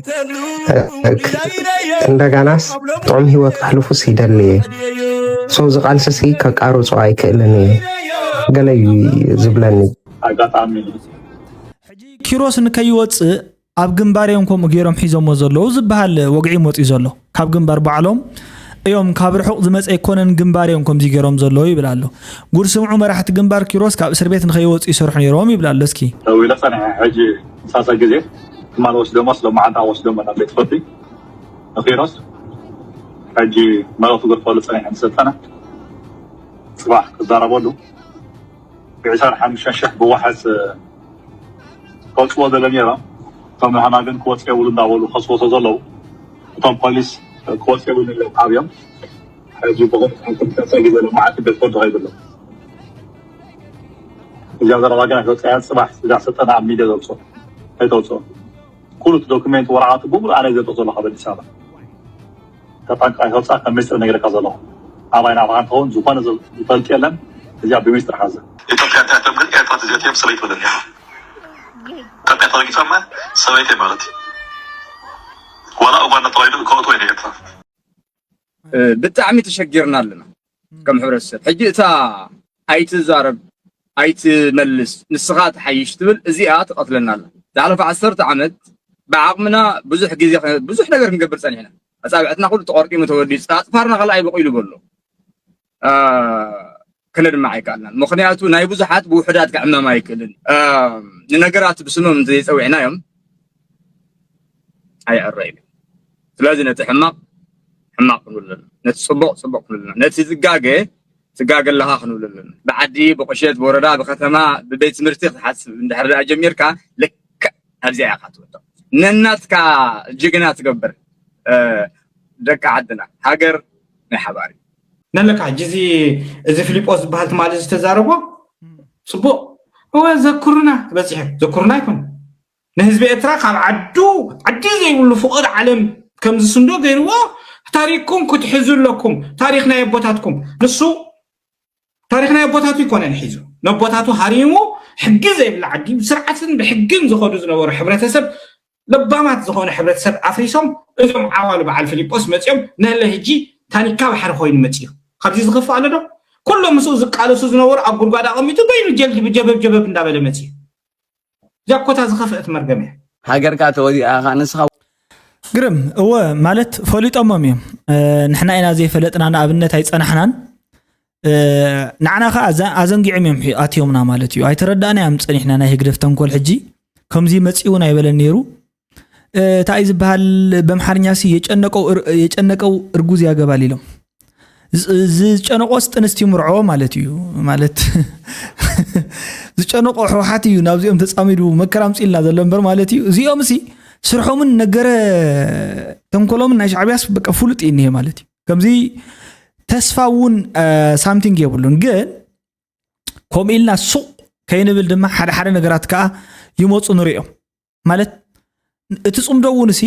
እንደጋናስ ጥዑም ህይወት ከሕልፉስ ይደሊ እየ ሰው ዝቃልስሲ ከቃርጾ ኣይክእልን እየ ገለ እዩ ዝብለኒ ኣጋጣሚ ኪሮስ ንከይወፅእ ኣብ ግንባር እዮም ከምኡ ገይሮም ሒዞሞ ዘለዉ ዝበሃል ወግዒ መፅኡ ዘሎ ካብ ግንባር ባዕሎም እዮም ካብ ርሑቕ ዝመፀ ኣይኮነን ግንባር እዮም ከምዚ ገይሮም ዘለዉ ይብል ኣሎ ጉድ ስምዑ መራሕቲ ግንባር ኪሮስ ካብ እስር ቤት ንከይወፁ ይሰርሑ ነይሮም ይብል ኣሎ እስኪ ተዊለ ፀኒሐ ሕጂ ሳሰ ግዜ ትማል ወስደሞስ ሎማዓንታ ወስደሞ ናብ ቤት ፍርዲ ንኪሮስ ሕጂ መረቱ ገድፈሉ ፀኒሐ ንሰልጠነ ፅባሕ ክዛረበሉ ብዕስራን ሓሙሽተን ሽሕ ብዋሕስ ከውፅዎ ዘሎ ነይሮም እቶም ንሃና ግን ክወፅ የብሉ እንዳበሉ ከስወሶ ዘለዉ እቶም ፖሊስ ክወፅ የብሉ ኢሎም ኣብዮም ሕጂ ብክልተ ግዜ ሎማዓንቲ ቤት ፍርዲ ከይዱ ኣሎ እዚኣ ዘረባ ግን ኣይተውፅኣያ ፅባሕ እዛ ስልጠና ኣብ ሚድያ ዘውፅኦ ኣይተውፅኦ ኩሉ እቲ ዶክሜንት ወረቃቱ ብሙሉ ኣነ ዘውፅኦ ዘለኹ ኣብ ኣዲስ ኣበባ ተጠንቀቅ ይኸውፃ ከም ሚስጥር ነግረካ ዘለኹ ኣባይ ናባኻ እንትኸውን ዝኾነ ዝፈልጥ የለን እዚኣ ብሚስጥር ሓዘ ኢትዮጵያ እንታይ ትብል ኤርትራ ተዚኦትዮም ሰበይቲ በለኒ ኢትዮጵያ ተረጊፆማ ሰበይቲ ማለት እዩ ዋላ ኡጋንዳ ተባሂሉ ከእትዎ ኢለ ኤርትራ ብጣዕሚ ተሸጊርና ኣለና ከም ሕብረተሰብ ሕጂ እታ ኣይትዛረብ ኣይትመልስ ንስኻ ትሓይሽ ትብል እዚኣ ትቐትለና ኣላ ዝሓለፈ ዓሰርተ ዓመት ብዓቕምና ብዙሕ ግዜ ብዙሕ ነገር ክንገብር ፀኒሕና ኣፃብዕትና ኩሉ ተቆርጢሙ ተወዲኡ ኣፅፋርና ካልኣይ በቂሉ በሎ ክነድምዕ ኣይከኣልናን ምክንያቱ ናይ ብዙሓት ብውሑዳት ክዕመም ኣይክእልን ንነገራት ብስሞም እንተዘይፀዊዕናዮም ኣይዕረይን እዩ ስለዚ ነቲ ሕማቕ ሕማቕ ክንብል ኣለና ነቲ ፅቡቕ ፅቡቕ ክንብል ኣለና ነቲ ዝጋገ ትጋገ ኣለኻ ክንብል ኣለና ብዓዲ ብቁሸት ብወረዳ ብከተማ ብቤት ትምህርቲ ክትሓስብ እንድሕር ደኣ ጀሚርካ ልክዕ ኣብዚኣ ኢኻ ትወድቕ ነናትካ ጅግና ትገብር ደቂ ዓድና ሃገር ናይ ሓባር እዩ ነለካ ሕጂ እዚ እዚ ፊሊጶስ ዝበሃል ትማሊ ዝተዛረቦ ፅቡቅ እወ ዘክሩና በፂሑ ዘክሩና ኣይኮን ንህዝቢ ኤርትራ ካብ ዓዱ ዓዲ ዘይብሉ ፍቅር ዓለም ከም ዝስንዶ ገይርዎ ታሪክኩም ክትሕዙ ኣለኩም ታሪክ ናይ ኣቦታትኩም ንሱ ታሪክ ናይ ኣቦታቱ ይኮነን ሒዙ ነቦታቱ ሃሪሙ ሕጊ ዘይብላ ዓዲ ብስርዓትን ብሕግን ዝኸዱ ዝነበሩ ሕብረተሰብ ለባማት ዝኾነ ሕብረተሰብ ኣፍሪሶም እዞም ዓዋሉ በዓል ፊሊጶስ መፂኦም ነለ ህጂ ታኒካ ባሕሪ ኮይኑ መፂኡ ካብዚ ዝኸፍእ ኣሎ ዶ ኩሎም ምስኡ ዝቃለሱ ዝነበሩ ኣብ ጉድጓድ ኣቐሚጡ በይኑ ጀልዲ ብጀበብ ጀበብ እንዳበለ መፂኡ እዚኣ ኮታ ዝኸፍአት መርገም እያ ሃገርካ ተወዲኣ ኸዓ ንስኻ ግርም እወ ማለት ፈሊጦሞም እዮም ንሕና ኢና ዘይፈለጥና ንኣብነት ኣይፀናሕናን ንዓና ከዓ ኣዘንጊዖም እዮም ኣትዮምና ማለት እዩ ኣይተረዳእና እዮም ፀኒሕና ናይ ህግደፍ ተንኮል ሕጂ ከምዚ መፂኡ እውን ኣይበለን ነይሩ እታ እዩ ዝበሃል በምሓርኛ ሲ የጨነቀው እርጉዝ ያገባል ኢሎም ዝጨነቆስ ጥንስቲ ምርዖ ማለት እዩ ማለት ዝጨነቆ ሕወሓት እዩ ናብዚኦም ተፃሚዱ መከራ ምፅልና ዘሎ እምበር ማለት እዩ እዚኦም ሲ ስርሖምን ነገረ ተንኮሎምን ናይ ሻዕቢያስ በቃ ፍሉጥ እዩ እኒሄ ማለት እዩ ከምዚ ተስፋ እውን ሳምቲንግ የብሉን ግን ከምኡ ኢልና ሱቕ ከይንብል ድማ ሓደ ሓደ ነገራት ከዓ ይመፁ ንሪኦም ማለት እቲ ፅምዶ እውን ሲ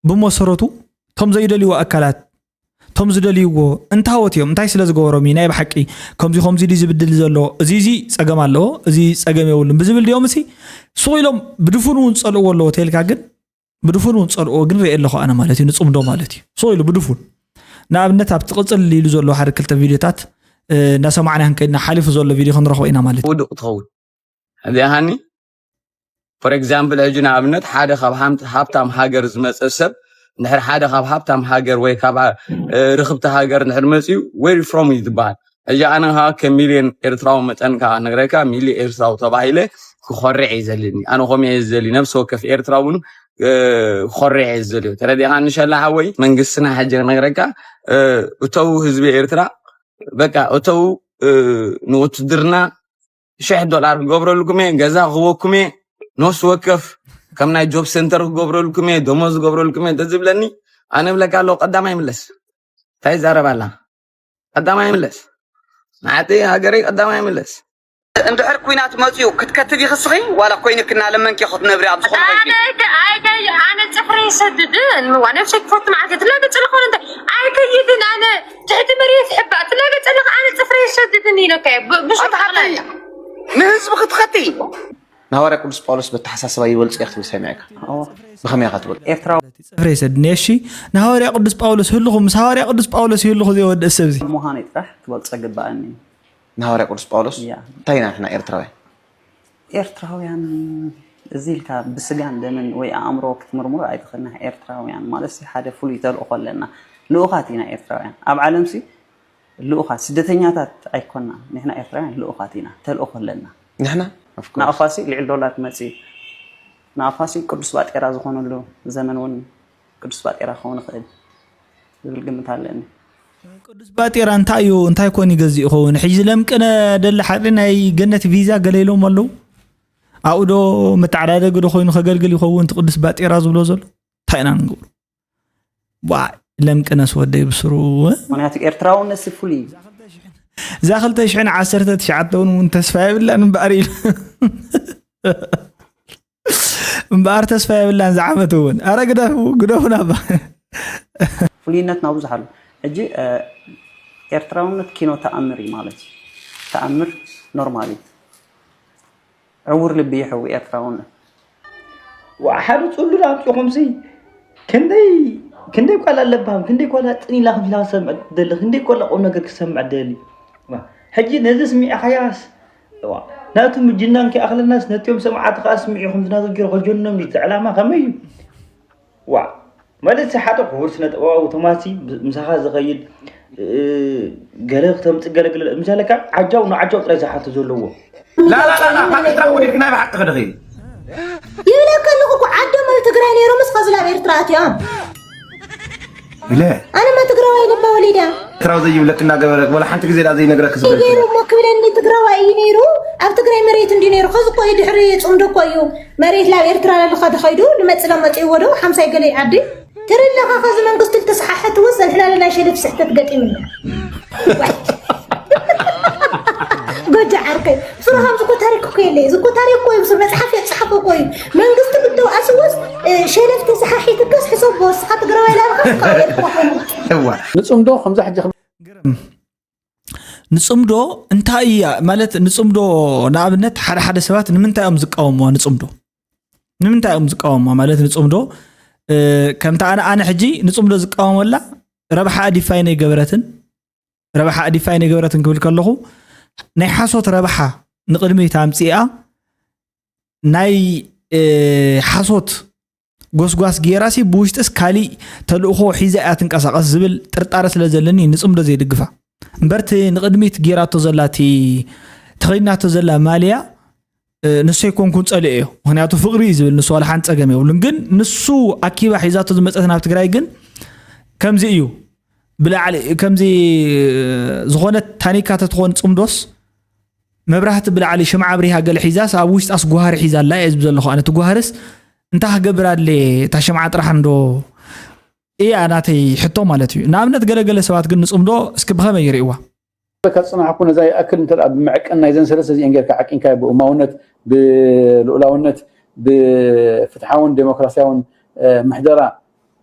ብመሰረቱ እቶም ዘይደልይዎ ኣካላት እቶም ዝደልይዎ እንታወት እዮም እንታይ ስለ ዝገበሮም እዩ ናይ ብሓቂ ከምዚ ከምዚ ድዩ ዝብድል ዘሎ እዚ እዚ ፀገም ኣለዎ እዚ ፀገም የብሉን ብዝብል ድዮም ሲ ሱቕ ኢሎም ብድፉን እውን ፀልእዎ ኣለዎ ተልካ ግን ብድፉን እውን ፀልእዎ ግን ርኤ ኣለኹ ኣነ ማለት እዩ ንፅምዶ ማለት እዩ ሱቕ ኢሉ ብድፉን ንኣብነት ኣብቲ ቅፅል ኢሉ ዘሎ ሓደ ክልተ ቪድዮታት እንዳሰማዕና ክንከይድና ሓሊፉ ዘሎ ቪድዮ ክንረኽቦ ኢና ማለት እዩ። ውዱቕ ትኸውን። እዚኣ ሃኒ for example ሕጂ ንኣብነት ሓደ ካብ ሃብታም ሃገር ዝመፀ ሰብ እንድሕር ሓደ ካብ ሃብታም ሃገር ወይ ካብ ርክብቲ ሃገር እንድሕር መፅዩ where from እዩ ዝበሃል። ሕጂ ኣነ ከዓ ከም ሚልዮን ኤርትራዊ መጠን ከዓ ነግረካ ሚልዮ ኤርትራዊ ተባሂለ ክኮርዕ እዩ ዘልኒ። ኣነ ከምኡ እየ ዝደሊ። ነብሲ ወከፍ ኤርትራ እውን ክኮርዕ እየ ዝደልዮ። ተረዲኻ ንሸላ ሓወይ መንግስትና ሕጂ ነግረካ እተው ህዝቢ ኤርትራ በቃ እተው ንውትድርና ሽሕ ዶላር ክገብረልኩም እየ፣ ገዛ ክህበኩም እየ፣ ነፍሲ ወከፍ ከም ናይ ጆብ ሴንተር ክገብረልኩም እየ፣ ደሞዝ ክገብረልኩም እየ እንተዝብለኒ ኣነ እብለካ ኣለኹ ቀዳማይ ይምለስ። እንታይ ይዛረብ ኣላ? ቀዳማይ ይምለስ። ንዓተይ ሃገረይ ቀዳማይ ይምለስ። እንድሕር ኩናት መፅዩ ክትከትብ ይኽስኺ ዋላ ኮይንክና ለመንኪ ክትነብሪ ኣብ ዝኾነ ኣነ ኣነ ፅፍሪ ይሰድድን ምዋ ነብሰይ ክፈቱ መዓልቲ ትላገ ፅልኾነ እንታይ ኣይከይድን ኣነ ትሕቲ መሬት ሕባ ትላገ ፅልኽ ኣነ ፅፍሪ ይሰድድን ኢለካ ብዙ ንህዝቢ ክትኸቲ ንሃዋርያ ቅዱስ ጳውሎስ በተሓሳስባ ይበልጽ እያ ክትብል ሰሚዕካ ብኸመይ ኢኻ ትብል ኤርትራዊ ጽፍሬ ሰድኒ እሺ ንሃዋርያ ቅዱስ ጳውሎስ ህልኹ ምስ ሃዋርያ ቅዱስ ጳውሎስ ይህልኹ ዘይወድእ ሰብ እዚ ምዃነይ ጥራሕ ክበልጾ ግባኣኒ ንሃዋርያ ቅዱስ ጳውሎስ እንታይ ኢና ንሕና ኤርትራውያን ኤርትራውያን እዚ ኢልካ ብስጋን ደምን ወይ ኣእምሮ ክትምርምሮ ኣይትኽእልና ኤርትራውያን ማለት ሓደ ፍሉይ ተልእኾ ኣለና ልኡኻት ኢና ኤርትራውያን ኣብ ዓለምሲ ልኡኻት ስደተኛታት ኣይኮና ንሕና ኤርትራውያን ልኡኻት ኢና ተልእኾ ኣለና ንሕና ናቕፋሲ ልዕል ዶላር መፂ ናቕፋሲ ቅዱስ ባጤራ ዝኾነሉ ዘመን እውን ቅዱስ ባጤራ ክኸውን ይኽእል ዝብል ግምት ኣለኒ። ቅዱስ ባጤራ እንታይ እዩ? እንታይ ኮን ይገዝእ ይኸውን? ሕጂ ለምቅነ ደሊ ሓቂ ናይ ገነት ቪዛ ገለ ኢሎም ኣለዉ። ኣብኡ ዶ መተዓዳደጊ ዶ ኮይኑ ከገልግል ይኸውን እቲ ቅዱስ ባጤራ ዝብሎ ዘሎ? እንታይ ኢና ንገብሮ? ዋ ለምቅነስ ወደይ ብስሩ ምክንያቱ ኤርትራውነት ሲ ፍሉይ እዩ። እዛ ክልተ ሽሕን ዓሰርተ ትሽዓተ እውን እውን ተስፋ የብላን እምበኣር ኢሉ እምበኣር ተስፋ የብላን ዝዓመት እውን ኣረ ግደፉ ግደፉ ናባ ፍሉይነትና ብዙሕ ኣሎ ሕጂ ኤርትራውነት ኪኖ ተኣምር እዩ ማለት እዩ ተኣምር ኖርማል እዩ ዕውር ልቢ ይሕው ኤርትራውነት ሓደ ፅሉል ኣምፂኹምሲ ክንደይ ክንደይ ጓል ኣለባም ክንደይ ጓል ኣፅኒላ ክምላ ክሰምዕ ደሊ ክንደይ ጓል ቁም ነገር ክሰምዕ ደሊ ሕጂ ነዚ ስሚዕኻያስ ናቱ ምጅናን ከይኣኽለናስ ነቲኦም ሰምዓት ከዓ ስሚዕ ኢኹም ዝናቱ ገይሩ ከጀኖም እዩ ዕላማ ከመይ እዩ ዋ ማለት ሓደ ክቡር ስነ ጥበባዊ ቶማሲ ምሳኻ ዝኸይድ ገለ ክተምፅእ ገለግለ ምሳለካ ዓጃው ንዓጃው ጥራይ ዝሓቶ ዘለዎ ላላላላ ካብ ኤርትራ ወሪድክ ናይ ብሓቂ ክድኺ ይብለካ ኣለኹ እኮ ዓዶም ኣብ ትግራይ ነይሮምስ ኸዚ ናብ ኤርትራ ኣትዮም ኢለ ኣነማ ትግራዋይ ልባ ወሊዳ ኤርትራዊ ዘይብለክ እናገበረ ወላ ሓንቲ ግዜ ዳ ዘይነግረክ ዝብል ነይሩ እሞ ክብለኒ ትግራዋይ እዩ ነይሩ ኣብ ትግራይ መሬት እንዲ ነይሩ ኸዚ እኮ እዩ ድሕሪ ፅምዶ እኮ እዩ መሬት ናብ ኤርትራ ለልኻ ተኸይዱ ንመፅእ ዶ መፅእዎ ዶ ሓምሳይ ገለ ዓዲ ትርለኻ ኸዚ መንግስቲ ልተሰሓሐት ውስ ንሕና ለናይ ሸለፍ ስሕተት ገጢምና ጎጃ ዓርከይ ስሩ ሀምዝ እኮ ታሪክ እኮ የለ እዚ እኮ ታሪክ እኮ ይብስር መፅሓፍ የፅሓፈ እኮ እዩ መንግስቲ ብደው ኣስወስ ሸለፍ ተሰሓሒትከስ ሕሰቦ ስኻ ትግራዋይ ላልካ ንፅምዶ ከምዛ ሕጂ ንፅምዶ እንታይ እያ ማለት ንፅምዶ ንኣብነት ሓደ ሓደ ሰባት ንምንታይ እዮም ዝቃወምዋ ንፅምዶ ንምንታይ እዮም ዝቃወምዋ ማለት ንፅምዶ ከምቲ ኣነ ኣነ ሕጂ ንፅምዶ ዝቃወመላ ረብሓ ዲፋይን ኣይገበረትን ረብሓ ዲፋይን ኣይገበረትን ክብል ከለኹ ናይ ሓሶት ረብሓ ንቕድሚት ኣምፅኣ ናይ ሓሶት ጎስጓስ ጌራሲ ብውሽጥስ ካሊእ ተልእኾ ሒዛ እያ ትንቀሳቐስ ዝብል ጥርጣረ ስለ ዘለኒ ንፅምዶ ዘይድግፋ እምበርቲ ንቕድሚት ጌራቶ ዘላ እቲ ተኸዲናቶ ዘላ ማልያ ንሱ ኣይኮንኩን ፀልኦ እዮ ምክንያቱ ፍቅሪ እዩ ዝብል ንሱ ዋላ ሓንቲ ፀገም የብሉን ግን ንሱ ኣኪባ ሒዛቶ ዝመፀት ናብ ትግራይ ግን ከምዚ እዩ ብላዕሊ ከምዚ ዝኾነት ታኒካ ተትኾን ፅምዶስ መብራህቲ ብላዕሊ ሽምዓ ኣብሪሃ ገለ ሒዛስ ኣብ ውሽጣስ ጓህሪ ሒዛ ኣላ እየ ዝብል ዘለኹ ኣነ እቲ ጓህርስ እንታይ ክገብር ኣድለየ እታ ሽምዓ ጥራሕ እንዶ እያ ናተይ ሕቶ ማለት እዩ ንኣብነት ገለገለ ሰባት ግን ንፅምዶ እስኪ ብኸመይ ይርእዋ በካ ፅናሕ እኮ ነዛ ይኣክል እንተ ብመዕቀን ናይዘን ሰለስተ እዚአን ጌርካ ዓቂንካ ብእማውነት ብልኡላውነት ብፍትሓውን ዴሞክራሲያውን ምሕደራ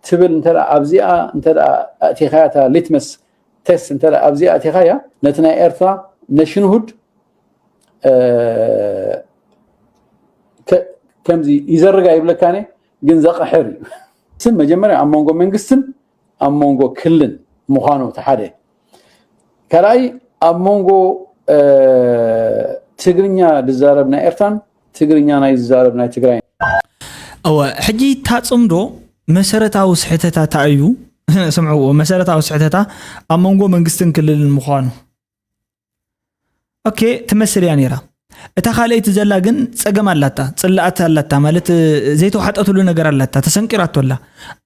ትብል እንተ ኣብዚኣ እንተ ኣእቲኻያ እታ ሊትመስ ቴስት እንተ ኣብዚኣ ኣእቲኻያ ነቲ ናይ ኤርትራ ነሽንሁድ ከምዚ ይዘርጋ ይብለካኒ ግን ዘቕሕር እዩ ስም መጀመርያ ኣብ መንጎ መንግስትን ኣብ መንጎ ክልን ምዃኑ እቲ ሓደ ካልኣይ ኣብ መንጎ ትግርኛ ዝዛረብ ናይ ኤርትራን ትግርኛ ናይ ዝዛረብ ናይ ትግራይ። እወ፣ ሕጂ እታ ጽምዶ መሰረታዊ ስሕተታ እንታይ እዩ? ስምዕዎ፣ መሰረታዊ ስሕተታ ኣብ መንጎ መንግስትን ክልልን ምዃኑ። ኦኬ፣ ትመስል እያ ነይራ። እታ ካልኣይቲ ዘላ ግን ጸገም ኣላታ፣ ጽላኣት ኣላታ፣ ማለት ዘይተዋሕጠትሉ ነገር ኣላታ፣ ተሰንቂራቶ ኣላ።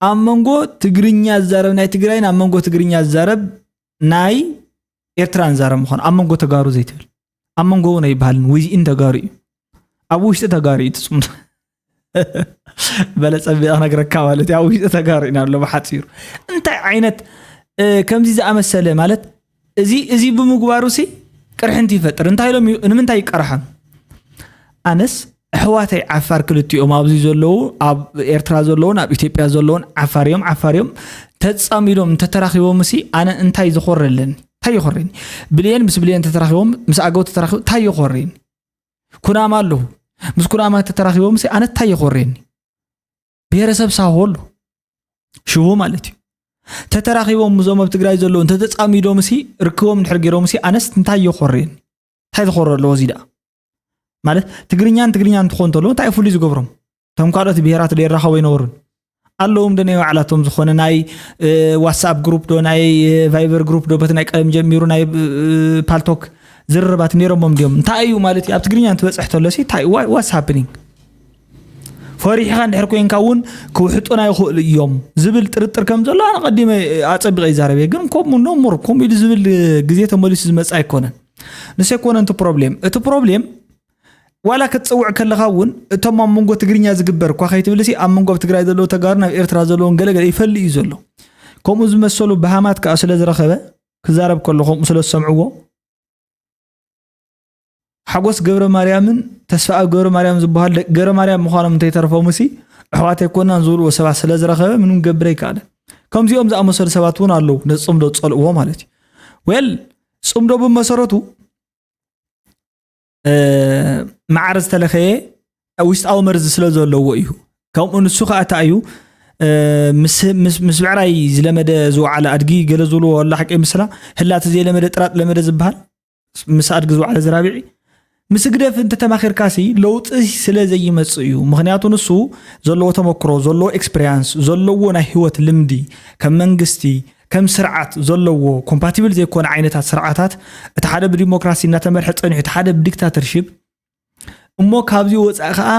ኣብ መንጎ ትግርኛ ዝዛረብ ናይ ትግራይን ኣብ መንጎ ትግርኛ ዝዛረብ ናይ ኤርትራን ዛረብ ምዃኑ ኣብ መንጎ ተጋሩ ዘይትብል ኣብ መንጎ እውን ኣይበሃልን። ዊዝኢን ተጋሩ እዩ፣ ኣብ ውሽጢ ተጋሩ እዩ ትፅምዶ። በለ ጸቢቐ ነግረካ ማለት እዩ። ኣብ ውሽጢ ተጋሩ ኢና ኣሎ ብሓፂሩ። እንታይ ዓይነት ከምዚ ዝኣመሰለ ማለት እዚ እዚ ብምግባሩ ሲ ቅርሕንቲ ይፈጥር። እንታይ ኢሎም እዩ? ንምንታይ ይቀርሖም? ኣነስ ኣሕዋተይ ዓፋር ክልቲኦም ኣብዚ ዘለዉ ኣብ ኤርትራ ዘለውን ኣብ ኢትዮጵያ ዘለውን ዓፋር እዮም። ዓፋር እዮም ተጻሚዶም እንተተራኺቦም ሲ ኣነ እንታይ ዝኾረለኒ? እንታይ ይኾረኒ? ብልየን ምስ ብልየን ተተራኺቦም ምስ ኣገው ተተራኺቦም እንታይ ይኾረኒ? ኩናማ ኣለዉ ምስ ኩናማ ተተራኺቦም ሲ ኣነ እንታይ ይኾረኒ? ብሔረሰብ ሳሆ ኣሎ ሽቡ ማለት እዩ። ተተራኺቦም እዞም ኣብ ትግራይ ዘለዉ እንተተጻሚዶም ሲ ርክቦም እንድሕር ገይሮም ሲ ኣነስ እንታይ ይኾረኒ? እንታይ ዝኾረ ኣለዎ እዚ ደኣ? ማለት ትግርኛን ትግርኛን እንትኾን እንተሎ እንታይ ፍሉይ ዝገብሮም? እቶም ካልኦት ብሄራት ዶ ይራኸቡ ኣይነበሩን? ኣለዎም ዶ ናይ ባዕላቶም ዝኾነ ናይ ዋትስኣፕ ግሩፕ ዶ ናይ ቫይበር ግሩፕ ዶ በቲ ናይ ቀደም ጀሚሩ ናይ ፓልቶክ ዝርርባት ነይሮሞም ድዮም? እንታይ እዩ ማለት እዩ? ኣብ ትግርኛ እንትበፅሕ ተሎ ሲ እንታይ ዋትስ ሃፕኒንግ? ፈሪሕኻ እንድሕር ኮይንካ እውን ክውሕጡና ይኽእሉ እዮም ዝብል ጥርጥር ከም ዘሎ ኣነ ቀዲመ ኣፀቢቐ ይዛረብ እየ። ግን ከምኡ ኖሙር ከምኡ ኢሉ ዝብል ግዜ ተመሊሱ ዝመፅእ ኣይኮነን። ንሱ ኣይኮነን እቲ ፕሮብሌም። እቲ ፕሮብሌም ዋላ ክትፅውዕ ከለኻ እውን እቶም ኣብ መንጎ ትግርኛ ዝግበር እኳ ከይትብል ሲ ኣብ መንጎ ኣብ ትግራይ ዘለዉ ተጋሩ ናብ ኤርትራ ዘለዎም ገለገለ ይፈልእ እዩ ዘሎ። ከምኡ ዝመሰሉ በሃማት ከዓ ስለ ዝረኸበ ክዛረብ ከሎ ከምኡ ስለ ዝሰምዕዎ ሓጎስ ገብረ ማርያምን ተስፋኣብ ገብረ ማርያም ዝበሃል ደቂ ገብረ ማርያም ምዃኖም እንተይተረፎም ሲ ኣሕዋት ኣይኮናን ዝብልዎ ሰባት ስለ ዝረኸበ ምንም ክገብር ኣይከኣለን። ከምዚኦም ዝኣመሰሉ ሰባት እውን ኣለዉ ነዚ ፅምዶ ዝፀልእዎ ማለት እዩ። ዌል ፅምዶ ብመሰረቱ ማዕረ ዝተለኸየ ውሽጣዊ መርዚ ስለ ዘለዎ እዩ። ከምኡ ንሱ ከዓ እታ እዩ ምስ ብዕራይ ዝለመደ ዝወዓለ ኣድጊ ገለ ዝብልዎ ኣላ ሓቂ ምስላ ህላቲ ዘይለመደ ጥራጥ ለመደ ዝበሃል ምስ ኣድጊ ዝወዓለ ዝራቢዒ ምስ ግደፍ እንተተማኺርካሲ ለውጢ ስለ ዘይመፅእ እዩ። ምክንያቱ ንሱ ዘለዎ ተመክሮ ዘለዎ ኤክስፐሪያንስ ዘለዎ ናይ ህይወት ልምዲ ከም መንግስቲ ከም ስርዓት ዘለዎ ኮምፓቲብል ዘይኮነ ዓይነታት ስርዓታት እቲ ሓደ ብዲሞክራሲ እናተመርሐ ፀኒሑ እቲ ሓደ ብዲክታተርሽፕ እሞ ካብዚ ወፃኢ ከዓ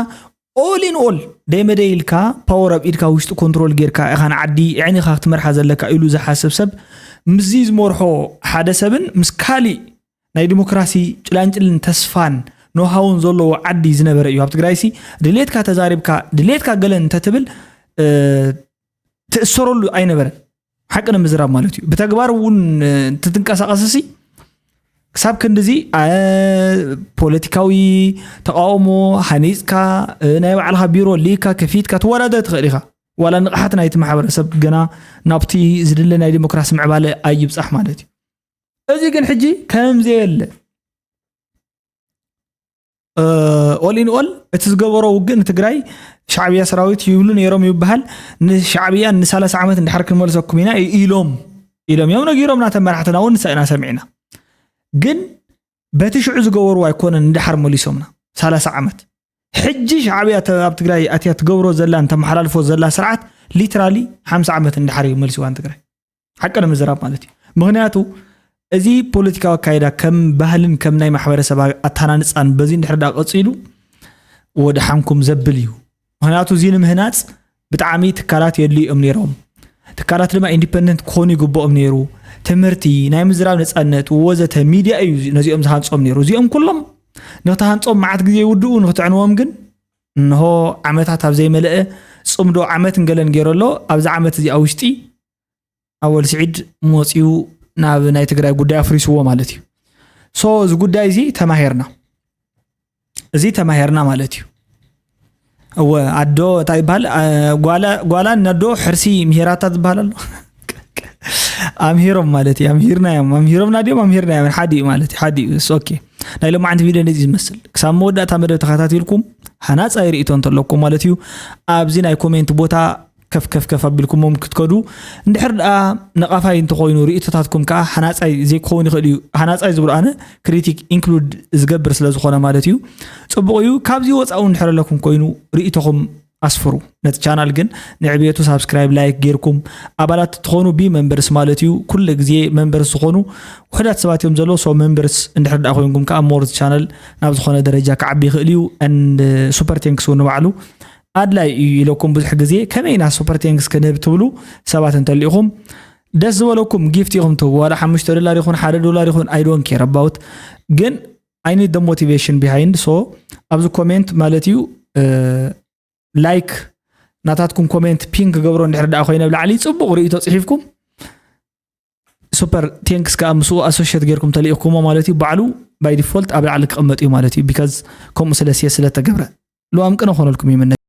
ኦል ኢን ኦል ደይመደይ ኢልካ ፓወር ኣብ ኢድካ ውሽጢ ኮንትሮል ጌርካ ኢኻ ንዓዲ ዕኒኻ ክትመርሓ ዘለካ ኢሉ ዝሓስብ ሰብ ምስዚ ዝመርሖ ሓደ ሰብን ምስ ካሊእ ናይ ዲሞክራሲ ጭላንጭልን ተስፋን ኖሃውን ዘለዎ ዓዲ ዝነበረ እዩ። ኣብ ትግራይሲ ድሌትካ ተዛሪብካ ድሌትካ ገለን እንተትብል ትእሰረሉ ኣይነበረን። ሓቂ ንምዝራብ ማለት እዩ። ብተግባር እውን እንትትንቀሳቐስሲ ክሳብ ክንድዚ ፖለቲካዊ ተቃውሞ ሃኒፅካ ናይ ባዕልካ ቢሮ ሊካ ከፊትካ ትወዳደር ትኽእል ኢኻ። ዋላ ንቕሓት ናይቲ ማሕበረሰብ ገና ናብቲ ዝድለ ናይ ዲሞክራሲ ምዕባለ ኣይብፃሕ ማለት እዩ። እዚ ግን ሕጂ ከምዚ የለ ኦል ኢን ኦል እቲ ዝገበሮ ውግእ ንትግራይ ሻዕብያ ሰራዊት ይብሉ ነይሮም ይበሃል። ንሻዕብያ ንሳላሳ ዓመት እንድሓር ክንመልሰኩም ኢና ኢሎም ኢሎም እዮም ነጊሮምና። ተመራሕትና እውን ንሳ ኢና ሰሚዕና። ግን በቲ ሽዑ ዝገበሩ ኣይኮነን እንድሓር መሊሶምና ሳላሳ ዓመት። ሕጂ ሻዕብያ ኣብ ትግራይ ኣትያ ትገብሮ ዘላን ተመሓላልፎ ዘላ ስርዓት ሊትራሊ ሓምሳ ዓመት እንድሓር እዩ መሊስዋን ትግራይ። ሓቂ ንምዝራብ ማለት እዩ። ምክንያቱ እዚ ፖለቲካዊ ኣካይዳ ከም ባህልን ከም ናይ ማሕበረሰብ ኣተሃናንፃን በዚ እንድሕር ዳ ቀፂሉ ወደ ሓንኩም ዘብል እዩ። ምክንያቱ እዚ ንምህናፅ ብጣዕሚ ትካላት የድልዩ እዮም ነይሮም። ትካላት ድማ ኢንዲፐንደንት ክኾኑ ይግብኦም ነይሩ። ትምህርቲ፣ ናይ ምዝራብ ነፃነት ወዘተ ሚድያ እዩ ነዚኦም ዝሃንፆም ነይሩ። እዚኦም ኩሎም ንክትሃንፆም መዓት ግዜ ይውድኡ፣ ንክትዕንዎም ግን እንሆ ዓመታት ኣብ ዘይመለአ ፅምዶ ዓመት እንገለን ገይሩ ኣሎ። ኣብዚ ዓመት እዚኣ ውሽጢ ኣወል ስዒድ መፂኡ ናብ ናይ ትግራይ ጉዳይ ኣፍሪስዎ ማለት እዩ። ሶ እዚ ጉዳይ እዚ ተማሄርና እዚ ተማሄርና ማለት እዩ። እወ ኣዶ እንታይ ይበሃል ጓላ ጓላ ነዶ ሕርሲ ምሄራታ ዝበሃል ኣሎ። ኣምሂሮም ማለት እዩ ኣምሂርና እዮም ኣምሂሮምና ድዮም ኣምሂርና እዮም ሓደ እዩ ማለት እዩ ሓደ እዩ ኦኬ። ናይ ሎማዓንቲ ቪድዮ ነዚ ዝመስል ክሳብ መወዳእታ መደብ ተኸታቲልኩም ሃናፃይ ርእቶ እንተለኩም ማለት እዩ። ኣብዚ ናይ ኮሜንት ቦታ ከፍ ከፍ ከፍ ኣቢልኩሞም ክትከዱ። እንድሕር ደኣ ነቓፋይ እንተኾይኑ ርእይቶታትኩም ከዓ ሃናፃይ ዘይክኸውን ይኽእል እዩ። ሃናፃይ ዝብሎ ኣነ ክሪቲክ ኢንክሉድ ዝገብር ስለ ዝኾነ ማለት እዩ። ፅቡቕ እዩ። ካብዚ ወፃኡ እንድሕር ኣለኩም ኮይኑ ርእይቶኹም ኣስፍሩ። ነቲ ቻናል ግን ንዕብየቱ ሳብስክራይብ፣ ላይክ ጌርኩም ኣባላት ትኾኑ ቢ መንበርስ ማለት እዩ። ኩሉ ግዜ መንበርስ ዝኾኑ ውሕዳት ሰባት እዮም ዘለዉ። ሶ መንበርስ እንድሕር ደኣ ኮይንኩም ከዓ ሞር ቻነል ናብ ዝኾነ ደረጃ ክዓቢ ይኽእል እዩ። And super thanks እውን ንባዕሉ ኣድላይ እዩ ኢለኩም ብዙሕ ግዜ። ከመይ ኢና super thanks ክንህብ ትብሉ ሰባት እንተሊእኹም ደስ ዝበለኩም ጊፍት ኢኹም ትህቡ። ዋላ ሓሙሽተ ዶላር ይኹን ሓደ ዶላር ይኹን I don't care about፣ ግን I need the motivation behind። So ኣብዚ ኮሜንት ማለት እዩ ላይክ ናታትኩም ኮሜንት ፒን ክገብሮ እንድሕር ደኣ ኮይነ ኣብ ላዕሊ ፅቡቕ ርእይቶ ፅሒፍኩም super thanks ከዓ ምስኡ ኣሶሽት ጌርኩም ተልኢኹሞ ማለት እዩ። ባዕሉ by default ኣብ ላዕሊ ክቕመጥ እዩ ማለት እዩ። ቢካዝ ከምኡ ስለ ስለ ተገብረ ልዋም ቅነ ኮነልኩም ይምነ